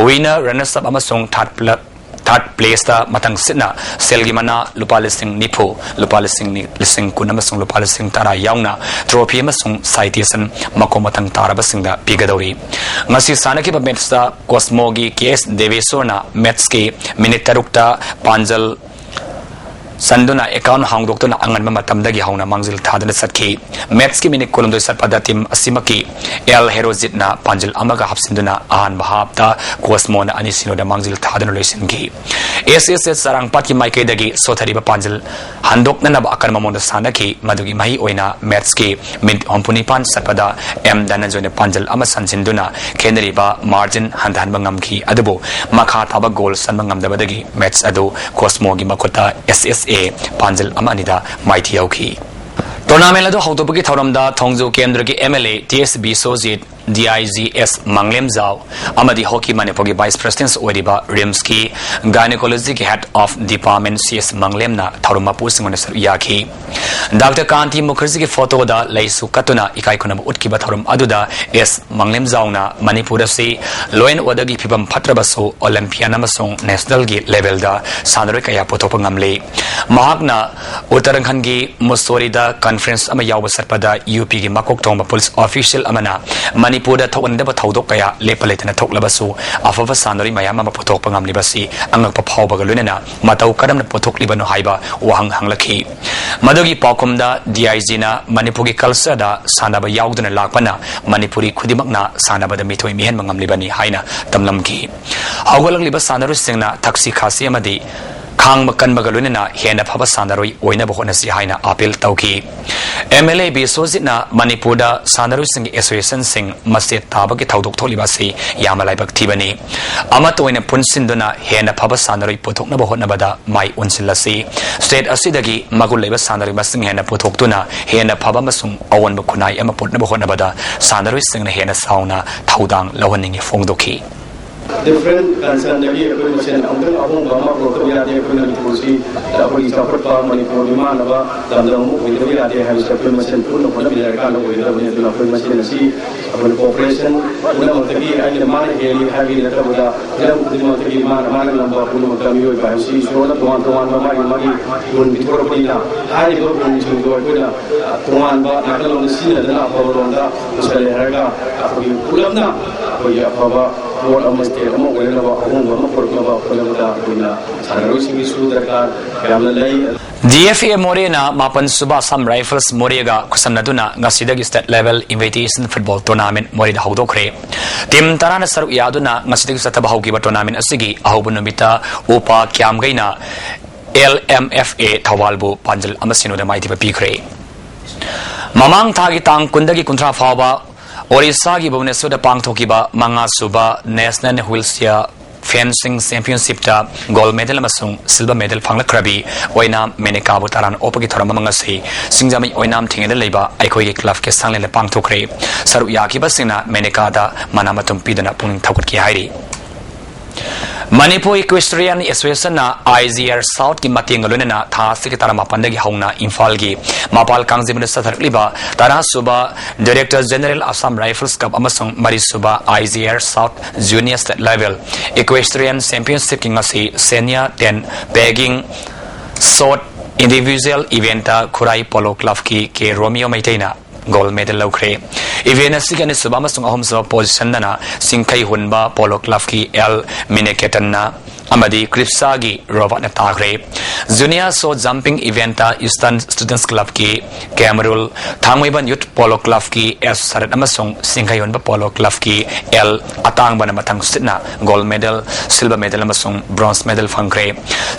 Winner, runners up ꯑꯃꯁꯨꯡ third pla-, third place ꯇ ꯃꯊꯪ ꯁꯤꯠꯅ ꯁꯦꯜꯒꯤ ꯃꯅꯥ ꯂꯨꯄꯥ ꯂꯤꯁꯤꯡ ꯅꯤꯐꯨ, ꯂꯨꯄꯥ ꯂꯤꯁꯤꯡ ꯅꯤ-, ꯂꯤꯁꯤꯡ ꯀꯨꯟ ꯑꯃꯁꯨꯡ ꯂꯨꯄꯥ ꯂꯤꯁꯤꯡ ꯇꯔꯥ ꯌꯥꯎꯅ trophy ꯑꯃꯁꯨꯡ citation ꯃꯈꯣꯡ ꯃꯊꯪ ꯇꯥꯔꯕꯁꯤꯡꯗ ꯄꯤꯒꯗꯧꯔꯤ꯫ ꯉꯁꯤ ꯁꯥꯟꯅꯈꯤꯕ match ꯇ Cosmo ꯒꯤ K S ꯗꯦꯕꯦꯁꯣꯔꯅ match ꯀꯤ minute ꯇꯔꯨꯛꯇ ꯄꯥꯟꯖꯜ ꯆꯟꯗꯨꯅ account ꯍꯥꯡꯗꯣꯛꯇꯨꯅ ꯑꯉꯟꯕ ꯃꯇꯝꯗꯒꯤ ꯍꯧꯅ ꯃꯥꯡꯖꯤꯜ ꯊꯥꯗꯨꯅ ꯆꯠꯈꯤ꯫ Match ꯀꯤ minute ꯀꯨꯟꯍꯨꯝꯗꯣꯏ ꯆꯠꯄꯗ team ꯑꯁꯤꯃꯛꯀꯤ L ꯍꯦꯔꯣꯖꯤꯠꯅ ꯄꯥꯟꯖꯤꯜ ꯑꯃꯒ ꯍꯥꯞꯆꯤꯟꯗꯨꯅ ꯑꯍꯥꯟꯕ half ꯇ Cosmo ꯅ ꯑꯅꯤ ꯁꯤꯅꯣꯗ ꯃꯥꯡꯖꯤꯜ ꯊꯥꯗꯨꯅ ꯂꯣꯏꯁꯤꯟꯈꯤ꯫ S S S ꯆꯔꯥꯡꯄꯥꯠꯀꯤ ꯃꯥꯏꯀꯩꯗꯒꯤ ꯁꯣꯊꯔꯤꯕ ꯄꯥꯟꯖꯤꯜ ꯍꯟꯗꯣꯛꯅꯅꯕ ꯑꯀꯟꯕ ꯃꯑꯣꯡꯗ ꯁꯥꯟꯅꯈꯤ꯫ ꯃꯗꯨꯒꯤ ꯃꯍꯩ ꯑꯣꯏꯅ match ꯀꯤ minute ꯍꯨꯝꯐꯨ ꯅꯤꯄꯥꯟ ꯆꯠꯄꯗ M ꯙꯅꯟꯖꯣꯏꯅ ꯄꯥꯟꯖꯤꯜ ꯑꯃ ꯆꯟꯁꯤꯟꯗꯨꯅ ꯈꯦꯠꯅꯔꯤꯕ margin ꯍꯟꯊꯍꯟꯕ ꯉꯝꯈꯤ꯫ ꯑꯗꯨꯕꯨ ꯃꯈꯥ ꯇꯥꯕ goal ꯆꯟꯕ ꯉꯝꯗꯕꯗꯒꯤ match ꯑꯗꯨ Cosmo ꯒꯤ ꯃꯈꯨꯠꯇ S S A ꯄꯥꯟꯖꯤꯜ ꯑꯃ ꯑꯅꯤꯗ ꯃꯥꯏꯊꯤꯍꯧꯈꯤ꯫ Tournament ꯑꯗꯨ ꯍꯧꯗꯣꯛꯄꯒꯤ ꯊꯧꯔꯝꯗ ꯊꯣꯡꯖꯨ ꯀꯦꯟꯗ꯭ꯔꯒꯤ M L A T S Biswajit, D I G S ꯃꯪꯂꯦꯝꯖꯥꯎ ꯑꯃꯗꯤ ꯍꯣꯀꯤ ꯃꯅꯤꯄꯨꯔꯒꯤ vice president ꯑꯣꯏꯔꯤꯕ RIMSꯀꯤ gynecologyꯒꯤ head of department C S ꯃꯪꯂꯦꯝꯅ ꯊꯧꯔꯝ ꯃꯄꯨꯁꯤꯡ ꯑꯣꯏꯅ ꯁꯔꯨꯛ ꯌꯥꯈꯤ꯫ ꯗꯥꯛꯇꯔ ꯀꯥꯟꯇꯤ ꯃꯨꯈꯔꯖꯤꯒꯤ photoꯗ ꯂꯩꯁꯨ ꯀꯠꯇꯨꯅ ꯏꯀꯥꯏ ꯈꯨꯝꯅꯕ ꯎꯠꯈꯤꯕ ꯊꯧꯔꯝ ꯑꯗꯨꯗ S ꯃꯪꯂꯦꯝꯖꯥꯎꯅ ꯃꯅꯤꯄꯨꯔ ꯑꯁꯤ law and orderꯒꯤ ꯐꯤꯕꯝ ꯐꯠꯇ꯭ꯔꯕꯁꯨ Olympian ꯑꯃꯁꯨꯡ nationalꯒꯤ levelꯗ ꯁꯥꯟꯅꯔꯣꯏ ꯀꯌꯥ ꯄꯨꯊꯣꯛꯄ ꯉꯝꯂꯤ꯫ ꯃꯍꯥꯛꯅ ꯎꯠꯇꯔꯥꯈꯟꯗꯒꯤ ꯃꯨꯁꯣꯔꯤꯗ conference ꯑꯃ ꯌꯥꯎꯕ ꯆꯠꯄꯗ UPꯒꯤ ꯃꯀꯣꯛ ꯊꯣꯡꯕ police official ꯑꯃꯅ ꯃꯅꯤꯄꯨꯔꯗ ꯊꯣꯛꯍꯟꯗꯕ ꯊꯧꯗꯣꯛ ꯀꯌꯥ ꯂꯦꯞꯄ ꯂꯩꯇꯅ ꯊꯣꯛꯂꯕꯁꯨ ꯑꯐꯕ ꯁꯥꯟꯅꯔꯣꯏ ꯃꯌꯥꯝ ꯑꯃ ꯄꯨꯊꯣꯛꯄ ꯉꯝꯂꯤꯕꯁꯤ ꯑꯉꯛꯄ ꯐꯥꯎꯕꯒ ꯂꯣꯏꯅꯅ ꯃꯇꯧ ꯀꯔꯝꯅ ꯄꯨꯊꯣꯛꯂꯤꯕꯅꯣ ꯍꯥꯏꯕ ꯋꯥꯍꯪ ꯍꯪꯂꯛꯈꯤ꯫ ꯃꯗꯨꯒꯤ ꯄꯥꯎꯈꯨꯝꯗ D I Gꯅ ꯃꯅꯤꯄꯨꯔꯒꯤ cultureꯗ ꯁꯥꯟꯅꯕ ꯌꯥꯎꯗꯨꯅ ꯂꯥꯛꯄꯅ ꯃꯅꯤꯄꯨꯔꯤ ꯈꯨꯗꯤꯡꯃꯛꯅ ꯁꯥꯟꯅꯕꯗ ꯃꯤꯊꯣꯏ ꯃꯤꯍꯦꯟꯕ ꯉꯝꯂꯤꯕꯅꯤ ꯍꯥꯏꯅ ꯇꯝꯂꯝꯈꯤ꯫ ꯍꯧꯒꯠꯂꯛꯂꯤꯕ ꯁꯥꯟꯅꯔꯣꯏꯁꯤꯡꯅ ꯊꯛꯁꯤ ꯈꯥꯁꯤ ꯑꯃꯗꯤ ꯈꯥꯡꯕ ꯀꯟꯕꯒ ꯂꯣꯏꯅꯅ ꯍꯦꯟꯅ ꯐꯕ ꯁꯥꯟꯅꯔꯣꯏ ꯑꯣꯏꯅꯕ ꯍꯣꯠꯅꯁꯤ ꯍꯥꯏꯅ appeal ꯇꯧꯈꯤ꯫ M L A ꯕꯤꯁ꯭ꯋꯖꯤꯠꯅ ꯃꯅꯤꯄꯨꯔꯗ ꯁꯥꯟꯅꯔꯣꯏꯁꯤꯡꯒꯤ associationꯁꯤꯡ ꯃꯆꯦꯠ ꯇꯥꯕꯒꯤ ꯊꯧꯗꯣꯛ ꯊꯣꯛꯂꯤꯕ ꯑꯁꯤ ꯌꯥꯝꯅ ꯂꯥꯏꯕꯛ ꯊꯤꯕꯅꯤ꯫ ꯑꯃꯠꯇ ꯑꯣꯏꯅ ꯄꯨꯟꯁꯤꯟꯗꯨꯅ ꯍꯦꯟꯅ ꯐꯕ ꯁꯥꯟꯅꯔꯣꯏ ꯄꯨꯊꯣꯛꯅꯕ ꯍꯣꯠꯅꯕꯗ ꯃꯥꯏ ꯑꯣꯟꯁꯤꯜꯂꯁꯤ꯫ State ꯑꯁꯤꯗꯒꯤ ꯃꯒꯨꯟ ꯂꯩꯕ ꯁꯥꯟꯅꯔꯣꯏ ꯃꯁꯤꯡ ꯍꯦꯟꯅ ꯄꯨꯊꯣꯛꯇꯨꯅ ꯍꯦꯟꯅ ꯐꯕ ꯑꯃꯁꯨꯡ ꯑꯑꯣꯟꯕ ꯈꯨꯟꯅꯥꯏ ꯑꯃ ꯄꯨꯔꯛꯅꯕ ꯍꯣꯠꯅꯕꯗ ꯁꯥꯟꯅꯔꯣꯏꯁꯤꯡꯅ ꯍꯦꯟꯅ ꯆꯥꯎꯅ ꯊꯧꯗꯥꯡ ꯂꯧꯍꯟꯅꯤꯡꯏ ꯐꯣꯡꯗꯣꯛꯈꯤ꯫ Different concernꯗꯒꯤ ꯑꯩꯈꯣꯏ ꯃꯁꯦꯟ ꯑꯃꯨꯛꯇꯪ ꯑꯍꯣꯡꯕ ꯑꯃ ꯄꯨꯔꯛꯇꯕ ꯌꯥꯗꯦ꯫ ꯑꯩꯈꯣꯏ ꯃꯅꯤꯄꯨꯔꯁꯤ ꯑꯩꯈꯣꯏꯒꯤ ꯆꯥꯎꯈꯠꯄ ꯃꯅꯤꯄꯨꯔ ꯃꯤꯃꯥꯟꯅꯕ ꯂꯝꯗꯝ ꯑꯃ ꯑꯣꯏꯗꯕ ꯌꯥꯗꯦ ꯍꯥꯏꯕꯁꯤ ꯑꯩꯈꯣꯏ ꯃꯁꯦꯟ ꯄꯨꯟꯅ ꯍꯣꯠꯅꯃꯤꯟꯅꯔꯀꯥꯟꯗ ꯑꯣꯏꯒꯗꯕꯅꯤ꯫ ꯑꯗꯨꯅ ꯑꯩꯈꯣꯏ ꯃꯁꯦꯟ ꯑꯁꯤ ꯑꯩꯈꯣꯏꯅ cooperation ꯄꯨꯝꯅꯃꯛꯇꯒꯤ ꯑꯩꯅ ꯃꯥꯅ ꯍꯦꯜꯂꯤ ꯍꯥꯏꯕꯒꯤ ꯅꯠꯇꯕꯗ ꯍꯤꯔꯝ ꯈꯨꯗꯤꯡꯃꯛꯇꯒꯤ ꯃꯥꯅ ꯃꯥꯅ ꯉꯝꯕ ꯄꯨꯝꯅꯃꯛꯇ ꯃꯤꯑꯣꯏꯕ ꯍꯥꯏꯕꯁꯤ ꯏꯁꯣꯔꯅ ꯇꯣꯉꯥꯟ ꯇꯣꯉꯥꯟꯕ ꯃꯥꯒꯤ ꯃꯥꯒꯤ ꯒꯨꯟ ꯄꯤꯊꯣꯔꯛꯄꯅꯤꯅ ꯍꯥꯏꯔꯤꯕ ꯒꯨꯟꯁꯤꯡꯗꯣ ꯑꯩꯈꯣꯏꯅ ꯇꯣꯉꯥꯟꯕ ꯅꯥꯀꯜꯂꯣꯝꯗ ꯁꯤꯖꯤꯟꯅꯗꯅ ꯑꯐꯕꯔꯣꯝꯗ ꯄꯨꯁꯜꯂꯦ ꯍꯥꯏꯔꯒ ꯑꯩꯈꯣꯏꯒꯤ ꯄꯨꯂꯞꯅ ꯑꯩꯈꯣꯏꯒꯤ ꯑꯐꯕ ꯄꯣꯠ ꯑꯃ state ꯑꯃ ꯑꯣꯏꯅꯅꯕ ꯑꯍꯣꯡꯕ ꯑꯃ ꯄꯨꯔꯛꯅꯕ ꯍꯣꯠꯅꯕꯗ ꯑꯩꯈꯣꯏꯅ ꯁꯥꯟꯅꯔꯣꯏꯁꯤꯡꯒꯤꯁꯨ ꯗꯔꯀꯥꯔ ꯌꯥꯝꯅ ꯂꯩ꯫ D F A ꯃꯣꯔꯦꯅ ꯃꯥꯄꯟ ꯁꯨꯕ Assam Rifles ꯃꯣꯔꯦꯒ ꯈꯨꯠꯁꯝꯅꯗꯨꯅ ꯉꯁꯤꯗꯒꯤ state level invitation football tournament ꯃꯣꯔꯦꯗ ꯍꯧꯗꯣꯛꯈ꯭ꯔꯦ꯫ Team ꯇꯔꯥꯅ ꯁꯔꯨꯛ ꯌꯥꯗꯨꯅ ꯉꯁꯤꯗꯒꯤ ꯆꯠꯊꯕ ꯍꯧꯈꯤꯕ tournament ꯑꯁꯤꯒꯤ ꯑꯍꯧꯕ ꯅꯨꯃꯤꯠꯇ ꯎꯄꯥ ꯀ꯭ꯌꯥꯝꯒꯩꯅ L M F A ꯊꯧꯕꯥꯜꯕꯨ ꯄꯥꯟꯖꯜ ꯑꯃ ꯁꯤꯅꯣꯗ ꯃꯥꯏꯊꯤꯕ ꯄꯤꯈ꯭ꯔꯦ꯫ ꯃꯃꯥꯡ ꯊꯥꯒꯤ ꯇꯥꯡ ꯀꯨꯟꯗꯒꯤ ꯀꯨꯟꯊ꯭ꯔꯥ ꯐꯥꯎꯕ ꯑꯣꯔꯤꯁꯥꯒꯤ ꯚꯨꯕꯅꯦꯁꯣꯔꯗ ꯄꯥꯡꯊꯣꯛꯈꯤꯕ ꯃꯉꯥ ꯁꯨꯕ National Wheelchair Fencing Championshipꯇ gold medal ꯑꯃꯁꯨꯡ silver medal ꯐꯪꯂꯛꯈ꯭ꯔꯕꯤ ꯑꯣꯏꯅꯥꯝ ꯃꯦꯅꯦꯀꯥꯕꯨ ꯇꯔꯥꯝꯅ ꯑꯣꯛꯄꯒꯤ ꯊꯧꯔꯝ ꯑꯃ ꯉꯁꯤ ꯁꯤꯡꯖꯃꯩ ꯑꯣꯏꯅꯥꯝ ꯊꯤꯡꯉꯦꯟꯗ ꯂꯩꯕ ꯑꯩꯈꯣꯏꯒꯤ clubꯀꯤ ꯁꯪꯂꯦꯟꯗ ꯄꯥꯡꯊꯣꯛꯈ꯭ꯔꯦ꯫ ꯁꯔꯨꯛ ꯌꯥꯈꯤꯕꯁꯤꯡꯅ ꯃꯦꯅꯦꯀꯥꯗ ꯃꯅꯥ ꯃꯊꯨꯝ ꯄꯤꯗꯨꯅ ꯄꯨꯛꯅꯤꯡ ꯊꯧꯒꯠꯈꯤ ꯍꯥꯏꯔꯤ꯫ Manipur Equestrian Associationꯅ I G R Southꯀꯤ ꯃꯇꯦꯡꯒ ꯂꯣꯏꯅꯅ ꯊꯥ ꯑꯁꯤꯒꯤ ꯇꯔꯥꯃꯥꯄꯟꯗꯒꯤ ꯍꯧꯅ ꯏꯝꯐꯥꯜꯒꯤ ꯃꯄꯥꯜ ꯀꯥꯡꯖꯩꯕꯨꯡꯗ ꯆꯠꯊꯔꯛꯂꯤꯕ ꯇꯔꯥꯁꯨꯕ Director General Assam Rifles Cup ꯑꯃꯁꯨꯡ ꯃꯔꯤꯁꯨꯕ I G R South Junior State Level Equestrian Championshipꯀꯤ ꯉꯁꯤ Senior ten Pegging Short Individual Eventꯇ ꯈꯨꯔꯥꯏ Polo Clubꯀꯤ K Romeo ꯃꯩꯇꯩꯅ gold medal ꯂꯧꯈ꯭ꯔꯦ꯫ Event ꯑꯁꯤꯒꯤ ꯑꯅꯤꯁꯨꯕ ꯑꯃꯁꯨꯡ ꯑꯍꯨꯝꯁꯨꯕ positionꯗꯅ ꯆꯤꯡꯈꯩ ꯍꯨꯟꯕ Polo Clubꯀꯤ L ꯃꯤꯅꯦꯀꯦꯇꯟꯅ ꯑꯃꯗꯤ ꯀ꯭ꯔꯤꯞꯁꯥꯒꯤ ꯔꯣꯕꯥꯔꯠꯅ ꯇꯥꯈ꯭ꯔꯦ꯫ Junior Short Jumping Eventꯇ Eastern Students Clubꯀꯤ ꯀꯦꯃꯔꯨꯜ, ꯊꯥꯡꯃꯩꯕꯟ Youth Polo Clubꯀꯤ S ꯁꯔꯠ ꯑꯃꯁꯨꯡ ꯆꯤꯡꯈꯩ ꯍꯨꯟꯕ Polo Clubꯀꯤ L ꯑꯇꯥꯡꯕꯅ ꯃꯊꯪ ꯁꯤꯠꯅ gold medal, silver medal ꯑꯃꯁꯨꯡ bronze medal ꯐꯪꯈ꯭ꯔꯦ꯫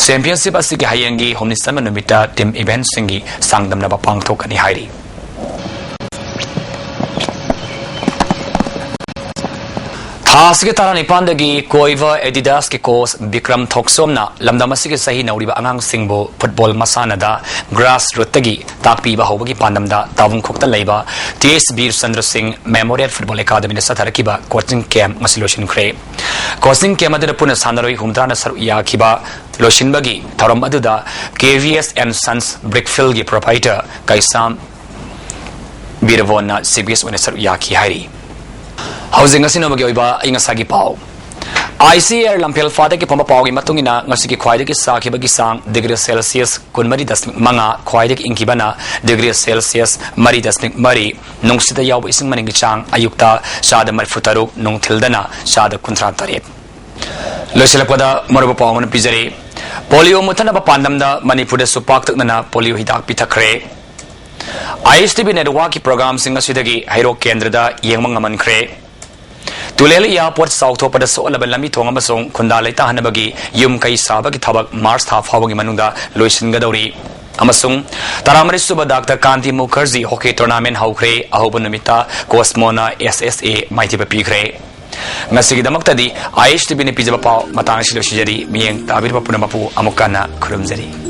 Championship ꯑꯁꯤꯒꯤ ꯍꯌꯦꯡꯒꯤ ꯍꯨꯝꯅꯤ ꯆꯟꯕ ꯅꯨꯃꯤꯠꯇ team eventꯁꯤꯡꯒꯤ ꯆꯥꯡꯗꯝꯅꯕ ꯄꯥꯡꯊꯣꯛꯀꯅꯤ ꯍꯥꯏꯔꯤ꯫ ꯊꯥ ꯑꯁꯤꯒꯤ ꯇꯔꯥꯅꯤꯄꯥꯟꯗꯒꯤ ꯀꯣꯏꯕ Adidasꯀꯤ coach ꯕꯤꯀ꯭ꯔꯝ ꯊꯣꯛꯆꯣꯝꯅ ꯂꯝꯗꯝ ꯑꯁꯤꯒꯤ ꯆꯍꯤ ꯅꯧꯔꯤꯕ ꯑꯉꯥꯡꯁꯤꯡꯕꯨ football ꯃꯁꯥꯟꯅꯗ grass rootꯇꯒꯤ ꯇꯥꯛꯄꯤꯕ ꯍꯧꯕꯒꯤ ꯄꯥꯟꯗꯝꯗ ꯇꯥꯕꯨꯡꯈꯣꯛꯇ ꯂꯩꯕ T H ꯕꯤꯔꯆꯟꯗ꯭ꯔ ꯁꯤꯡ Memorial Football Academyꯗ ꯆꯠꯊꯔꯛꯈꯤꯕ coaching camp ꯉꯁꯤ ꯂꯣꯏꯁꯤꯟꯈ꯭ꯔꯦ꯫ Coaching camp ꯑꯗꯨꯗ ꯄꯨꯟꯅ ꯁꯥꯟꯅꯔꯣꯏ ꯍꯨꯝꯗ꯭ꯔꯥꯅ ꯁꯔꯨꯛ ꯌꯥꯈꯤꯕ ꯂꯣꯏꯁꯤꯟꯕꯒꯤ ꯊꯧꯔꯝ ꯑꯗꯨꯗ K V S and Sons Brickfieldꯒꯤ proprietor Keisham ꯕꯤꯔꯕꯣꯟꯅ chief guest ꯑꯣꯏꯅ ꯁꯔꯨꯛ ꯌꯥꯈꯤ ꯍꯥꯏꯔꯤ꯫ ꯍꯧꯖꯤꯛ ꯉꯁꯤ ꯅꯣꯡꯃꯒꯤ ꯑꯣꯏꯕ ꯑꯏꯪ ꯑꯁꯥꯒꯤ ꯄꯥꯎ꯫ I C A R ꯂꯝꯐꯦꯜ ꯐꯥꯗꯒꯤ ꯐꯪꯕ ꯄꯥꯎꯒꯤ ꯃꯇꯨꯡ ꯏꯟꯅ ꯉꯁꯤꯒꯤ ꯈ꯭ꯋꯥꯏꯗꯒꯤ ꯁꯥꯈꯤꯕꯒꯤ ꯆꯥꯡ degree Celsius ꯀꯨꯟꯃꯔꯤ ꯗꯁꯃꯤꯛ ꯃꯉꯥ, ꯈ꯭ꯋꯥꯏꯗꯒꯤ ꯏꯪꯈꯤꯕꯅ degree Celsius ꯃꯔꯤ ꯗꯁꯃꯤꯛ ꯃꯔꯤ, ꯅꯨꯡꯁꯤꯠꯇ ꯌꯥꯎꯕ ꯏꯁꯤꯡ ꯃꯅꯤꯟꯒꯤ ꯆꯥꯡ ꯑꯌꯨꯛꯇ ꯆꯥꯗ ꯃꯔꯤꯐꯨ ꯇꯔꯨꯛ, ꯅꯨꯡꯊꯤꯜꯗꯅ ꯆꯥꯗ ꯀꯨꯟꯊ꯭ꯔꯥ ꯇꯔꯦꯠ꯫ ꯂꯣꯏꯁꯤꯜꯂꯛꯄꯗ ꯃꯔꯨꯑꯣꯏꯕ ꯄꯥꯎ ꯑꯃꯅ ꯄꯤꯖꯔꯤ꯫ Polio ꯃꯨꯠꯊꯠꯅꯕ ꯄꯥꯟꯗꯝꯗ ꯃꯅꯤꯄꯨꯔꯗꯁꯨ ꯄꯥꯛꯇꯛꯅꯅ polio ꯍꯤꯗꯥꯛ ꯄꯤꯊꯛꯈ꯭ꯔꯦ꯫ I S T V networkꯀꯤ programꯁꯤꯡ ꯑꯁꯤꯗꯒꯤ ꯍꯩꯔꯣꯛ ꯀꯦꯟꯗ꯭ꯔꯗ ꯌꯦꯡꯕ ꯉꯝꯍꯟꯈ꯭ꯔꯦ꯫ ꯇꯨꯂꯦꯜ airport ꯆꯥꯎꯊꯣꯛꯄꯗ ꯁꯣꯛꯍꯜꯂꯕ ꯂꯝꯕꯤ ꯊꯣꯡ ꯑꯃꯁꯨꯡ ꯈꯨꯟꯗꯥ ꯂꯩꯇꯥꯍꯟꯅꯕꯒꯤ ꯌꯨꯝ ꯀꯩ ꯁꯥꯕꯒꯤ ꯊꯕꯛ March ꯊꯥ ꯐꯥꯎꯕꯒꯤ ꯃꯅꯨꯡꯗ ꯂꯣꯏꯁꯤꯟꯒꯗꯧꯔꯤ꯫ ꯑꯃꯁꯨꯡ ꯇꯔꯥꯃꯔꯤ ꯁꯨꯕ Doctor ꯀꯥꯟꯇꯤ ꯃꯨꯈꯔꯖꯤ hockey tournament ꯍꯧꯈ꯭ꯔꯦ꯫ ꯑꯍꯧꯕ ꯅꯨꯃꯤꯠꯇ ꯀꯣꯁꯃꯣꯅ S S A ꯃꯥꯏꯊꯤꯕ ꯄꯤꯈ꯭ꯔꯦ꯫ ꯉꯁꯤꯒꯤꯗꯃꯛꯇꯗꯤ ꯑꯥꯏ ꯑꯦꯁ ꯇꯤ ꯚꯤꯅ ꯄꯤꯖꯕ ꯄꯥꯎ ꯃꯇꯥꯡ ꯑꯁꯤꯗ ꯂꯣꯏꯁꯤꯟꯖꯔꯤ꯫ ꯃꯤꯠꯌꯦꯡ ꯇꯥꯕꯤꯔꯤꯕ ꯄꯨꯝꯅꯃꯛꯄꯨ ꯑꯃꯨꯛ ꯍꯟꯅ ꯈꯨꯔꯨꯝꯖꯔꯤ꯫